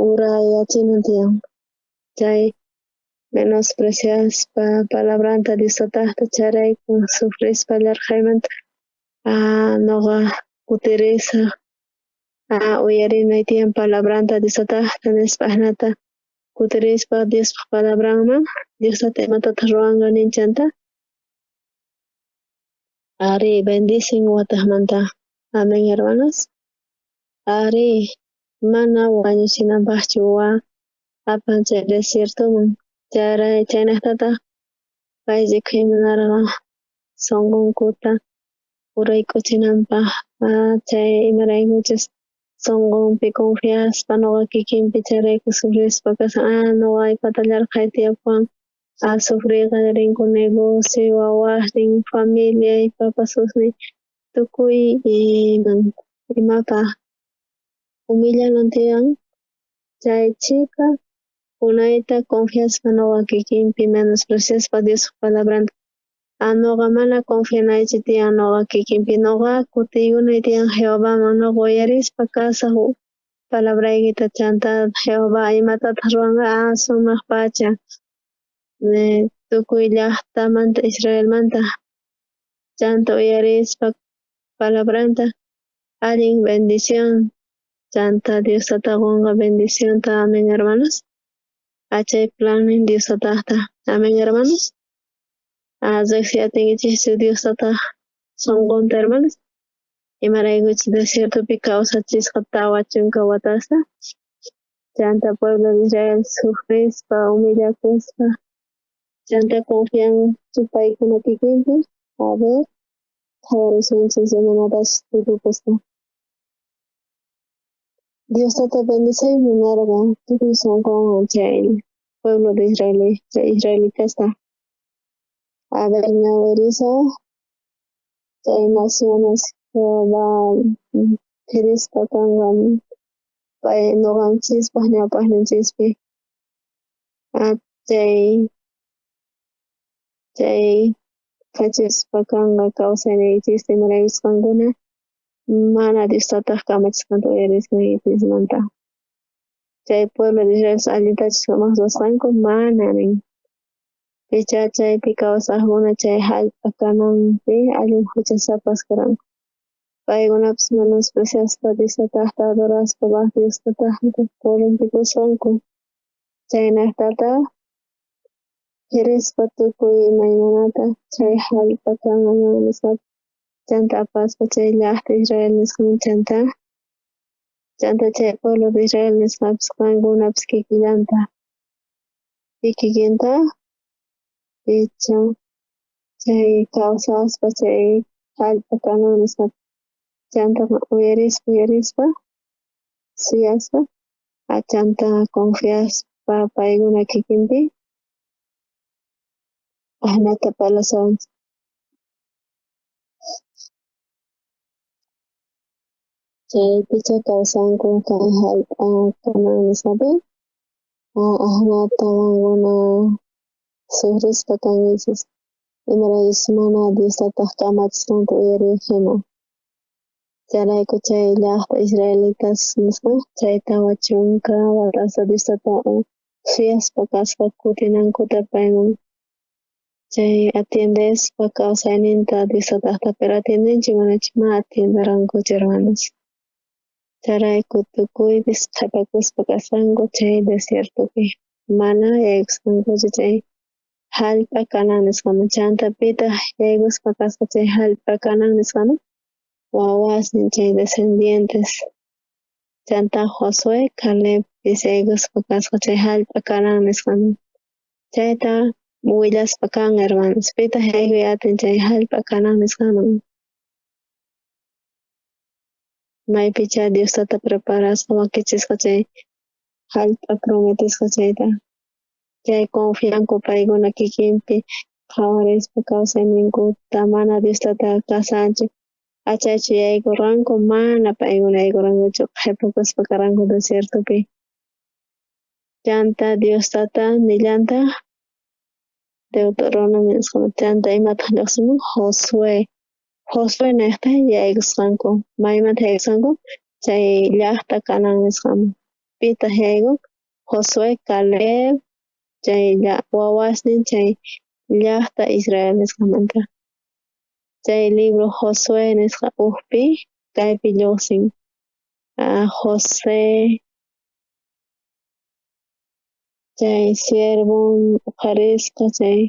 urayachinan tiyan chay menospreciaspa palabranta Dios tatajta chayrayku sufrispa yarqhaymanta noqa kutirisaj uyarinay tiyan palabranta Dios tatajta nispa ajinata kutirispa Diospaj palabranman Dios tata imatataj ruwanqa nin chanta ari bendicen watejmanta. Amén hermanos. Ari mana wañuchinanpajchu apan chay desiertoman chaynejtataj pay rikhuy munarqa sonqonkuta urayk'uchinanpaj chay imaraykuchus sonqonpi confiaspa noqa kikinpi chayrayku sufrispa kashan noqaypata yarqhay tiyapuwan sufriy qallarinku negocio wawasnin familiay papasusniy tukuy imapaj humillanan tiyan chay chhika unayta confiaspa noqa kikinpi menospreciaspa Diospaj palabranta noqa mana confianaychu tiyan noqa kikinpi noqa kutiykunay tiyan Jehovaman noqa uyarispa kasaj palabraykita chanta Jehová imatataj ruwanqa sumaj pacha. Tukuy llajtamanta Israelmanta chanta uyarispa palabranta allin bendición chanta Dios tata qonqa bendicionta. Amén, hermanos. Achay plannin Dios tatajta. Amén, hermanos. Rejsiy atinkichejchu Dios tataj sonqonta, hermanos. Imaraykuchus desiertopi kawsachisqa 40 watasta. Chanta pueblo de Israel sufrispa, humillakuspa. Chanta confianchu paykuna kikinpi. A ver, qhawarisunchis imaynatachus tukukusqa. Dios tata bendecey munarqa tukuy sonqonwan chay pueblo de Israel, chay israelitasta. A ver, ñawirisa chay naciones Jehová phirisqa kanqa pay noqanchispaj ñawpajninchispi. Chay qhechispa kanqa kawsayniykichista imaraykuchus qankuna mana Dios tataj kamachisqanta uyarisqaykichismanta. Chay pueblo de Israel allintachus sumaj ruwasqanku mana nin. Picha chaypi kawsajkuna chay jallp'a Canaanpi allin juchasapas karanku. Paykunapis menospreciaspa Dios tatajta adoraspa waj Dios tatajta corrompikusqanku. Chaynejtataj phirispa tukuy imaymanata chay jallp'a Canaán nisqapi chanta apaspa chay llajta Israel nisqaman chanta chay pueblo de Israel nisqapis qankunapis kikillanta. Kikinta picha chay kawsaspa chay jallp'a Canaán nisqapi chanta uyarispa suyaspa chanta confiaspa paykuna kikinpi ajinata parlasawanchis. Chaypicha kawsanku kay jallp'a Canaán nisqapi ajinata qankuna sufrispa kankichis imaraykuchus mana Dios tataj kamachisqanta uyarej jina. Chayrayku chay llajta israelitas nisqa chay 40 watasta Dios tata suyaspa kasqa kutinankuta payman chay atiendespa kawsayninta Dios tatajta, pero atiendenchu manachu ma atienderankuchu, hermanos. Chayrayku tukuypis qhepakuspa kasqanku chay desiertopi mana yaykusqankuchu chay jallp'a Canaán nisqaman. Chanta pitaj yaykuspa kasqa chay jallp'a Canaán nisqaman wawasnin chay descendientes. Chanta Josué, Calebpis yaykuspa kasqa chay jallp'a Canaán nisqaman. Chayta willaspa kan, hermanos. Pitaj yaykuy atin chay jallp'a Canaán nisqaman. Maypicha Dios tata preparasqa wakichisqa chay jallp'a prometisqa chayta. Chay confianku paykuna kikinpi qhawarispa kawsayninkuta mana Dios tata kasanchu. Achachu yaykurqanku mana paykuna yaykurqankuchu qhepakuspa karanku desiertopi. Chanta Dios tata nillantaj Deuteronomio nisqaman chanta imataj lluqsimun Josué. Josué nejta yaykusqanku. Maymanta yaykusqanku chay llajta Canaán nisqaman. Pitaj yaykun Josué, Caleb, chay wawasnin chay llajta Israel nisqamanta. Chay libro Josué nisqa ujpi kaypi lluqsin. José chay siervon uqharisqa chay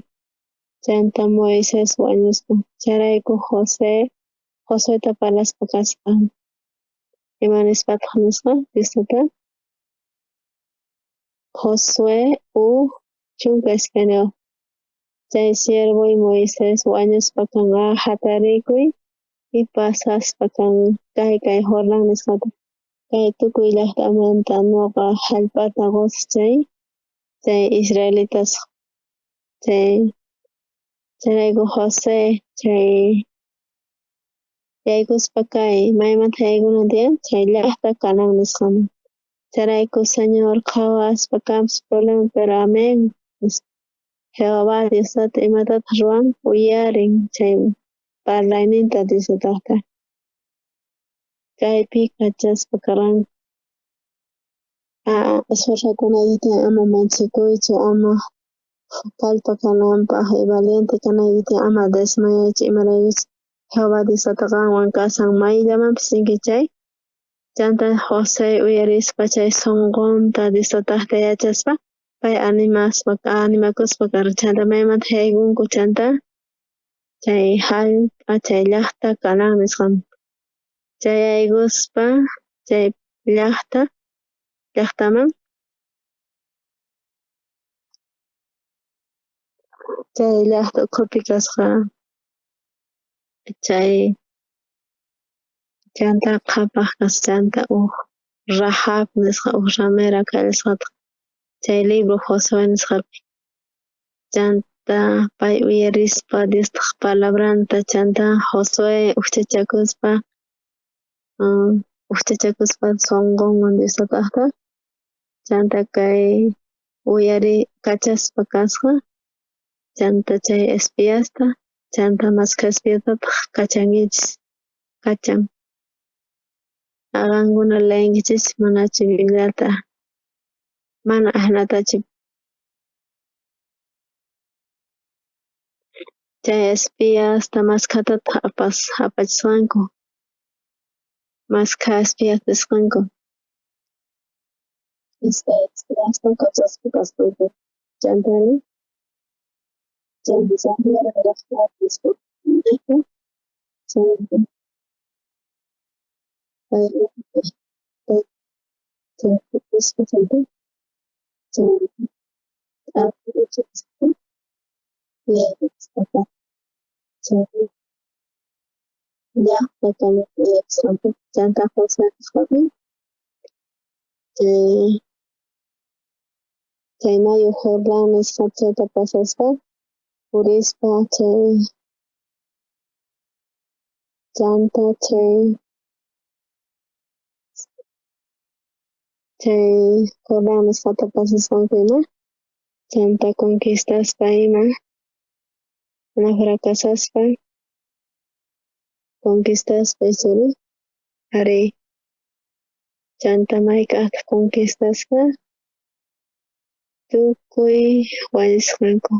chanta Moisés wañusqa. Chayrayku Josueta parlaspa kasqa. Ima nispataq nisqa Dios tata? Josué uj 12. Chay siervoy Moisés wañuspa kan jatarikuy y pasaspa kan kay Jordán nisqata. Kay tukuy llajtamanta noqa jallp'ata qosaj chay israelitas chayrayku José chay yaykuspa kay maymanta yaykunan tiyan chay llajta Canaán nisqaman. Chayrayku Señor qhawaspa kanpis problema pero amén. Jehová Dios tata imatataj ruwan uyarin chay parlayninta Dios tatajta. Kaypi kachaspa karanku. Esforzakunayki ama manchakuychu ama Kallpa kananpaj y valiente kanayki tiyan, ama desmayaychu, imaraykuchus Jehová Dios tata qanwan kashan mayllamanpis rinki chay. Chanta José uyarispa chay sonqonta Dios tatajta yachaspa, pay animaspa animakuspa karqa. Chanta maymanta yaykunku chanta chay jallp'a chay llajta Canaán nisqaman chayaykuspa chay llajta llajtaman chay llajta ukhupi kasqa chay chanta qhapaj kasqa, chanta uj Rahab nisqa uj ramera kallasqataj chay libro Josué nisqapi. Chanta pay uyarispa Diospaj palabranta, chanta Josué ujchachakuspa ujchachakuspa sonqonwan Dios tatajta, chanta kay uyari kachaspa kasqa, chanta chay espiasta, chanta mashkha espiastataj kachankichis kachan. Qankuna leenkichis manachu Bibliata, mana ajinatachu. Chay espiasta mashkhatataj apas apachisqanku, mashkha espías nisqanku. Iskay espiasta kachaspa kasqanku. Chantari chay Rahab nisqa chanta pay chanta chay llajta uyasqanku. Chanta Josué nisqapi chay mayu Jordán nisqa chayta pasaspa purispa chay chanta chay chay Jordán nisqata pasasqanku ima chanta conquistaspa ima mana fracasaspa conquistaspa ichari arí chanta mayk'ajtaj conquistaspa tukuy wañusqanku,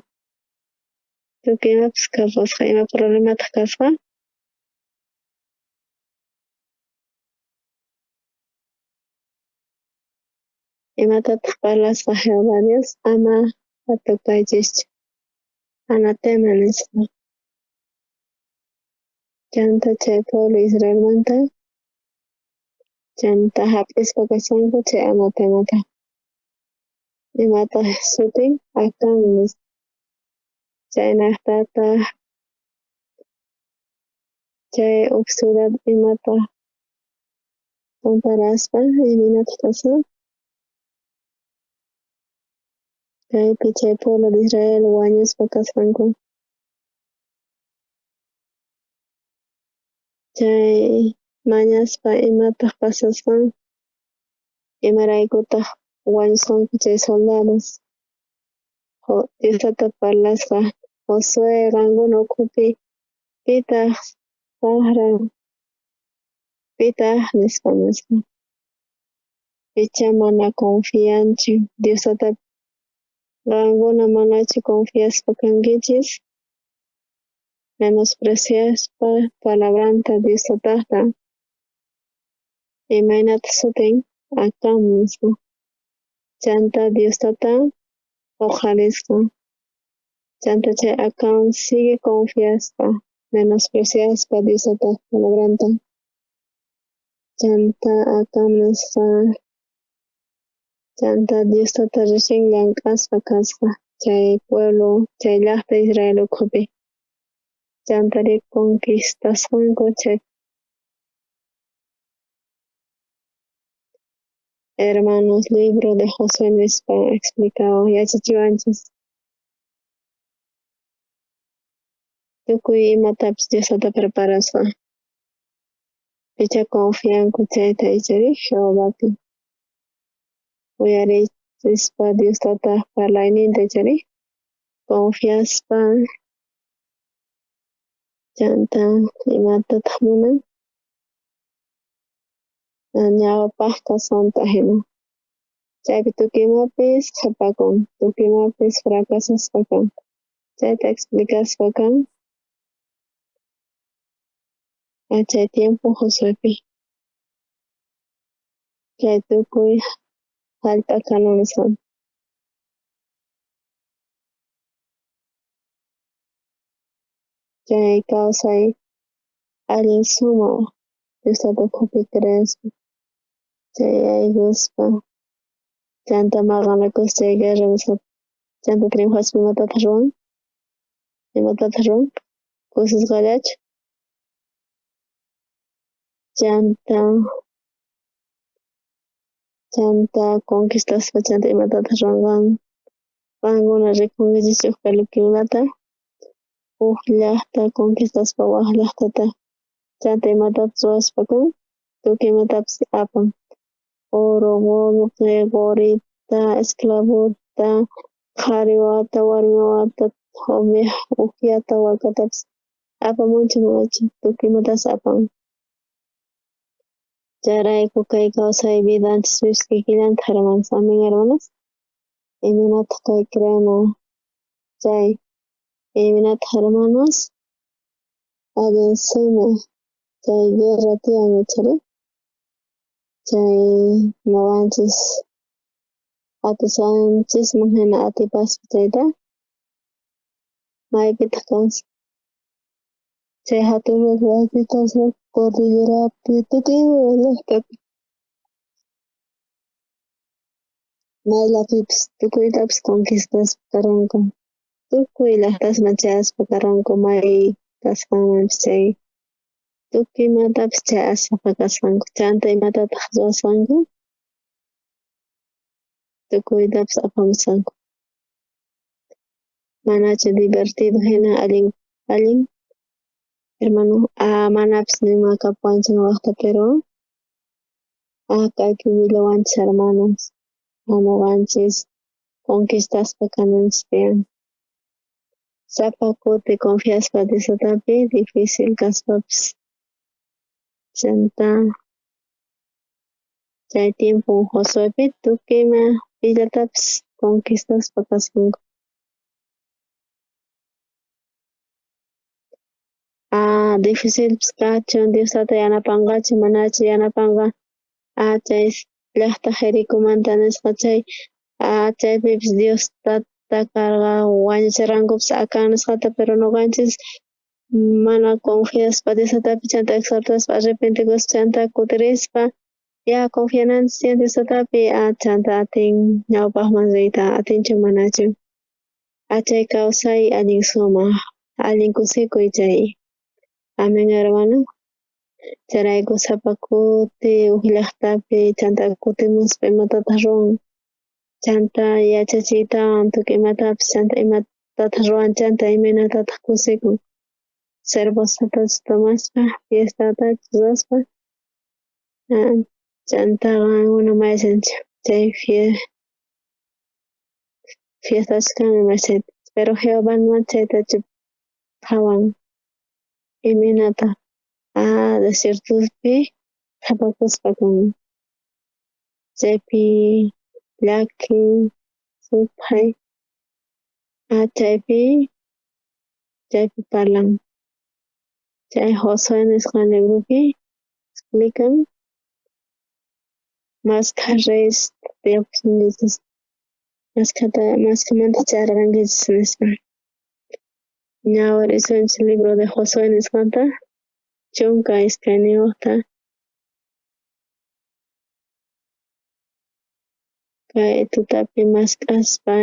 tukuy imapis kapusqa. Ima problemataj kasqa? Imatataj parlasqa Jehová Dios? Ama tukaychischu, anatema nisqa. Chanta chay pueblo Israelmanta chanta jap'ispa kasqanku chay anatemata. Imataj sutin? Acán nisqa. Chaynajtataj chay uj ciudad imataj comparaspa imaynataj kasqa? Kaypi chay pueblo de Israel wañuspa kasqanku. Chay mañaspa imataj pasasqan, imaraykutaj wañusqanku chay soldados. Dios tata parlasqa Josué qankuna ukhupi pitaj sajra, pitaj nispa nisqa. Pichá mana confianchu Dios tatapi. Qankuna manachu confiaspa kankichis, menospreciaspa palabranta Dios tatajta. Imaynata sutin? Acán nisqa. Chanta Dios tata oqharisqa. Chanta chay Acán sigue confiaspa, menospreciaspa Dios tataj palabranta. Chanta Acán nisqa, chanta Dios tata recién llank'aspa kasqa chay pueblo, chay llajta Israel ukhupi. Chantari conquistasqanku chay hermanos libro de Josué nispa explicawan yachachiwanchis. Tukuy imatapis Dios tata preparasqa. Pichá confianku chayta ichari Jehovapi. Uyarispa Dios tata parlayninta ichari confiaspa chanta imatataj munan ñawpaj kasqanta jina. Chaypi tukuy imapis qhepakun, tukuy imapis fracasasqa kan. Chayta explicaspa kan chay tiempo Josuepi. Chay tukuy jallp'a Canaán nisqan. Chay kawsay allin sumaq Dios Tata ukhupi creespa, chay yaykuspa, chanta maqanakuspa chay guerra nisqapi, chanta triunfaspa imatataq ruwan? Imatataq ruwan? Kusisqallachu? Chanta conquistaspa chanta imatataq ruwan? Qankuna rikunkichis uj peliculata, uj llaqta conquistaspa waj llaqtata, chanta imatataq ruwaspa kan? Tukuy imatapis apan. Oro, qolqe, qorita, esclavota, qhari wawata, warmi wawata, oveja, ujyata, wakatapis apamunchu manachu? Tukuy imatapis apan. Chayrayku kay kawsay vidanchispipis kikillantaq hermanos. Amén hermanos. Imaynataq kay creena chay imaynataq hermanos allin sumaq chay guerra tiyan ichari chay noqanchis atisqanchisman hina atipaspa chayta maypitaq kawsan chay hatun maypi kawsan cordillerapi tukuy ima llaqtapi mayllapipis tukuytapis conquistaspa karanku tukuy llaqtasman chayaspa karanku may kasqanmanpis chay tukuy imatapis chayaspa kasqanku chanta imatataq ruwasqanku tukuytapis apamusqanku manachu divertido hina allin allin hermano manapis nima kapuwanchik waqta pero kaypi willawanchis hermanos noqanchis conquistaspa kananchis tiyan sapa kuti confiaspa Dios Tatapi difícil kaspapis chanta chay tiempo Josuepi tukuy ima pillatapis conquistaspa kasqanku. Difícilpis kachun Dios Tata yanapanqachu manachu yanapanqa chay llaqta Jericomanta nisqa chay chaypipis Dios Tata karqa wañuchirqankupis Acán nisqata pero noqanchis mana confiaspa Dios Tatapi chanta exhortaspa arrepentikuspa chanta kutirispa ya confiananchis tiyan Dios Tatapi chanta atin ñawpaqman riyta atinchu manachu chay kawsay allin sumaq allin kusikuy chay. Amén hermano. Chayrayku sapa kuti uj llaqtapi chanta kutimuspa imatataq ruwan chanta yachachiytawan tukuy imatapis chanta imatataq ruwan chanta imaynatataq kusikun cervezatachu tomaspa fiestatachu ruwaspa chanta qankuna maychanchu chay fiestachu kan ima pero Jehová mana chaytachu qhawan imaynataq desiertopi qhepakuspa kan chaypi llaki suphay chaypi parlan chay Josué nisqa libropi explican maskha reyes tiyapusunkichis maskhamantaq chayarqankichis nispa. Ñawirisunchis libro de Josué nisqanta 12ta kay tutapi mask'aspa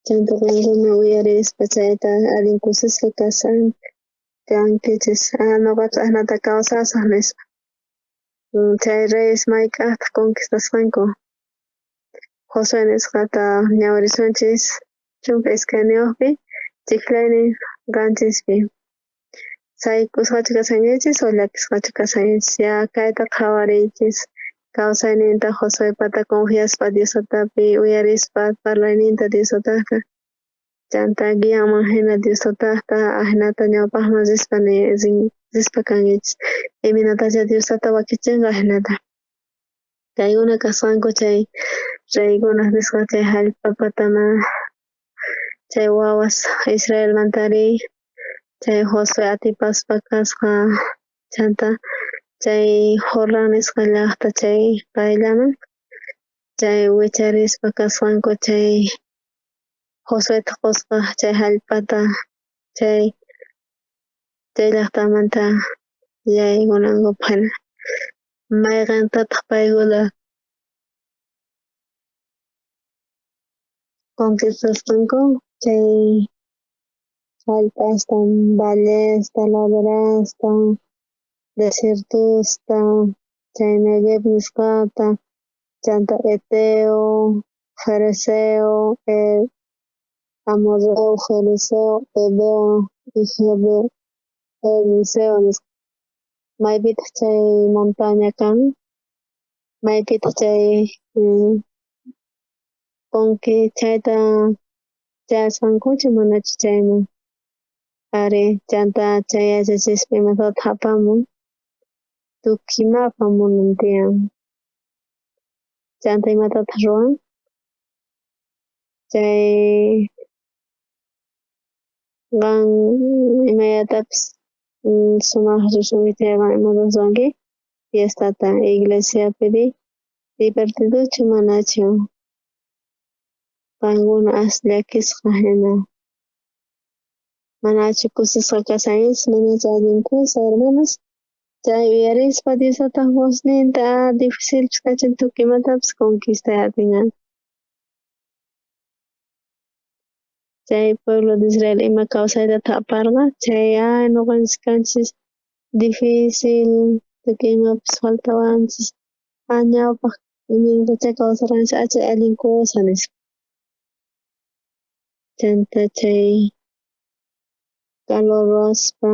chanta qankuna uyarispa chayta allin kusisqa kasan kankichis noqapis ajinata kawsasaj nispa. Chay reyes mayk'ajtaq conquistasqanku Josué nisqata ñawirisunchis 12pi ch'ijlaynin 7pi. Sayk'usqachu kashankichis o llakisqachu kashankichis ya kayta qhawariychis kawsayninta Josuepata confiaspa Dios Tatapi uyarispa parlayninta Dios Tatata chanta guianman hina Dios Tatata ajinata ñawpaqman rispa rispa kankichis imaynatacha Dios Tata wakichinqa ajinata. Kaykuna kasqanku chay reykunaj nisqa chay jallp'a pataman chay wawas Israelmantari chay Josué atipaspa kasqa chanta chay Jordán nisqa llajta chay qayllaman chay wicharispa kasqanku chay Josuetaq qosqa chay jallp'ata chay llajtamanta yaykunankupaj jina. Mayqentataq paykuna conquistasqanku chay jallp'asta, vallesta, laderasta, desiertosta, chay Neguev nisqata, chanta heteo, ferezeo, amorreo, ferezeo, heveo y jebuseo nisqa. Maypitaq chay montaña kan? Maypitaq chay chayta chayasqankuchu manachu chayman? Ari, chanta chay yachachispa imatataq apamun? Tukuy ima apamunan tiyan. Chanta imatataq ruwan? Chay qan imallatapis sumaj risunki chayqa imatataq ruwanki? Fiestata iglesiapiri divertidochu manachu? Qankuna as llakisqa jina. Manachu kusisqa kashankichis manachu allin kusa hermanos? Chay uyarispa Dios tataj vozninta difícilpis kachun tukuy imatapis conquistay atin. Chay pueblo de Israel ima kawsaytataq aparqa chay ay nuqanchis kanchis difícil tukuy imapis faltawanchis ñawpaj imaynatachá kawsarqanchis chay allin kusa nispa. Chanta chay calor ruwaspa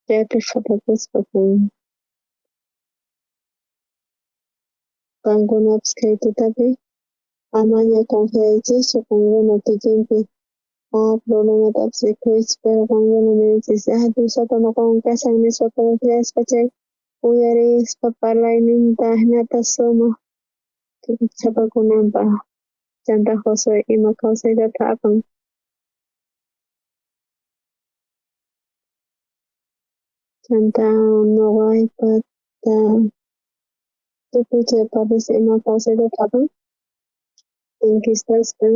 chaypi qhapakuspa kan. Qankunapis kay tutapi amaña confiaychischu qankuna kikinpi problematapis rikhuychis pero qankuna niychis Dios tata nuqawan kashan nispa confiaspa chay uyarispa parlayninta jinata sumaj qhapakunanpaj. Chanta Josué ima kawsaytataq apan? Chanta nuqaypata tukuy chay partes ima kawsaytataq apan? Conquistaspa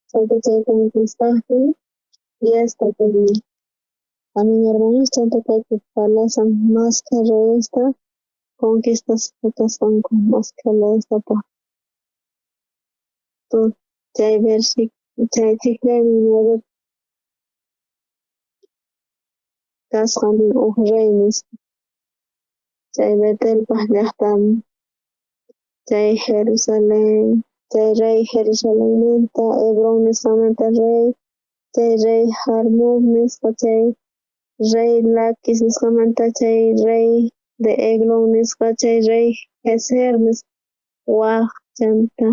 chanta chay conquistajtin fiesta kan. Amén hermanos, chanta kaypi parlashan mashkha reyesta conquistaspa kasqanku mashkha reyestataj. Chay chay chijllaynin kasqa nin uj rey nispa. Chay Betelpaj llajtan chay Jerusalén, chay rey Jerusalenmanta, Hebrón nisqamanta rey, chay rey Jarmut nisqa, chay rey Laquis nisqamanta, chay rey de Eglón nisqa, chay rey Gezer nisqa, waj chanta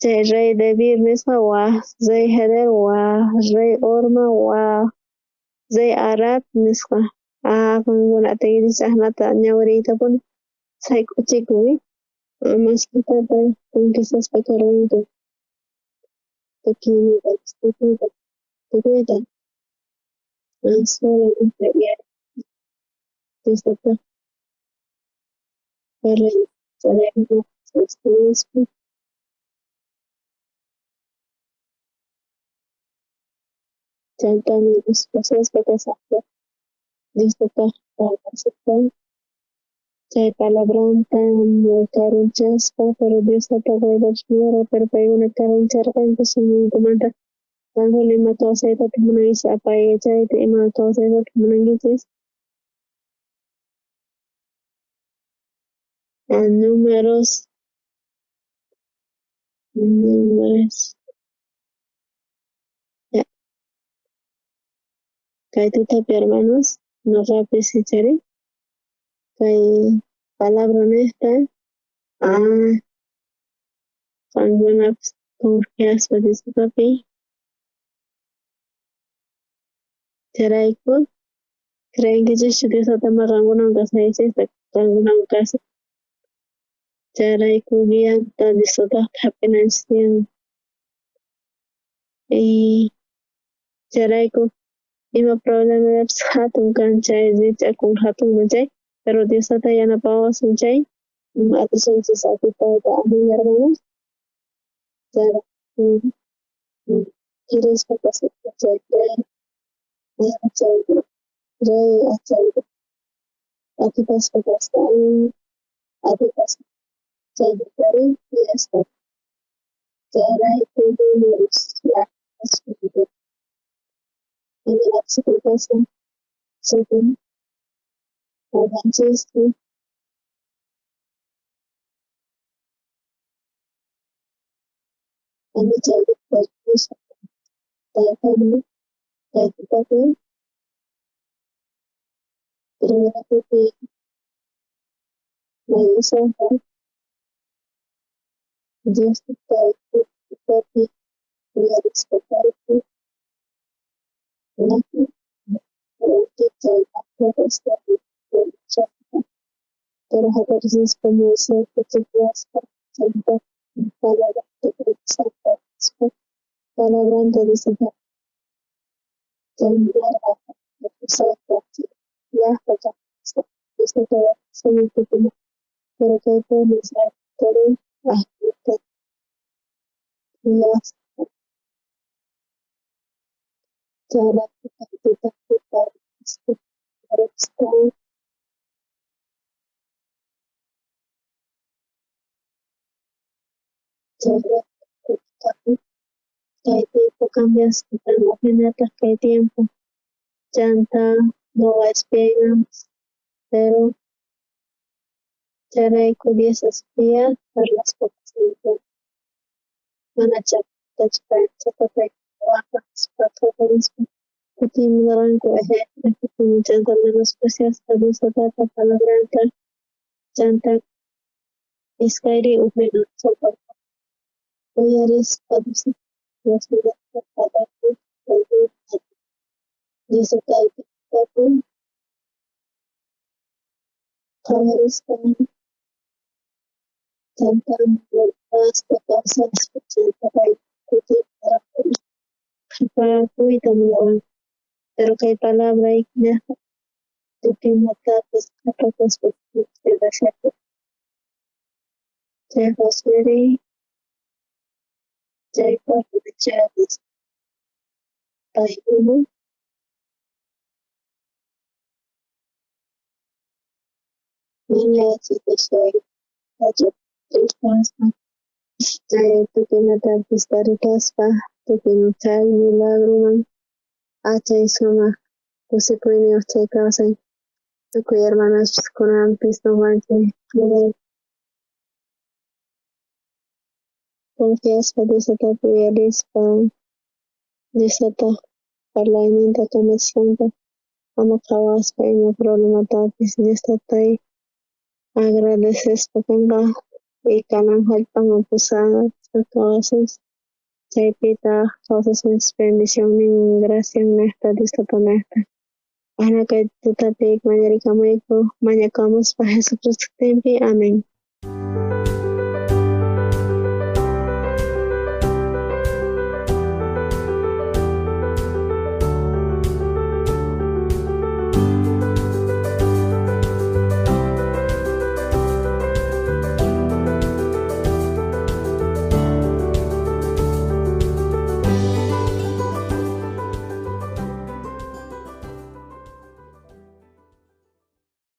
chay rey Debir nisqa, waj rey Geder, waj rey Horma, waj rey Arad nisqa. Qankuna atinkichis ch'ajnata ñawiriytapuni sayk'uchikun mashkhatata conquistaspa karqanku tukuy tukuyta tukuyta solamente Dios tata parlay nispa. Chanta pasaspa kasqanku Dios tataj parlaspa chay palabranta karunchaspa, pero Dios tata paytapis pero paykuna karuncharqanku sunqunkumanta. Qankuna ima kawsaytataq munankichis apaykachayta ima kawsaytataq munankichis? Números Números. Kay tutapi hermanos, noqapis ichari kay palabra niqta qankunapis confiaspa Dios tatapi chayrayku creenkichischu Dios tata qankunawan kasqaykichista Qankunawan kasaj. Chayrayku guianta Dios tatajta jap'inanchis tiyan. Y chayrayku ima problemallapis jatun kan chay rich'akun jatunman chay, pero Dios tata yanapawasun chay, atisunchis atipayta amén hermanos. Chayrayku khirisqa kasqanku chay rey, chay rey chay atipasqa kasqa, atipasqa chay fiesta. Chayrayku números imanapis sutin noqanchispi taytayman kay tutapi primera tuti mañasqa Dios kay tutapi uyarispa kayku pero jatarispa Moisés ch'ijwaspa chantá palabranta predicaspa palabranta dice chay llajta pero kay pueblo Israel ajinata yuyaspa chayrayku kay tutapi parlaspa chayrayku kay tiempo cambiasqa kan ujinataj kay tiempo chanta noqa espiaymanpis pero chayrayku Dios espía parlaspa mana chaytachu pay waqaspa kutimunarqanku chanta menospreciaspa Dios tatata palabranta chanta iskayri ujina uyarispa Dios Dios tatapi qhawarispa chanta munaspa kawsaspa chanta pay kutimunarqanku qhapakuyta munarqanku pero kay palabra tukuy imatapis qhapakuspa chay Josueri chay cuarto paykuna mana yachayta chay tukuy imatapis taripaspa tukuy chay milagroman achay sumaq kusikuyniyuq chay kawsay tukuy hermanospis kunanpis noqanchik confiaspa Dios tatapi uyarispa Dios tataj parlayninta kamachisqanta ama qhawaspa ima problematapis Dios tatay agradecespa kanqa y Canaán jallp'aman pusasqa kawasunchik chaypitaj kawsasunchik bendicionnin graciannejta Dios tatanejta ajina kay tutapi mañarikamuyku mañakamuspa Jesucristo sutinpi amén.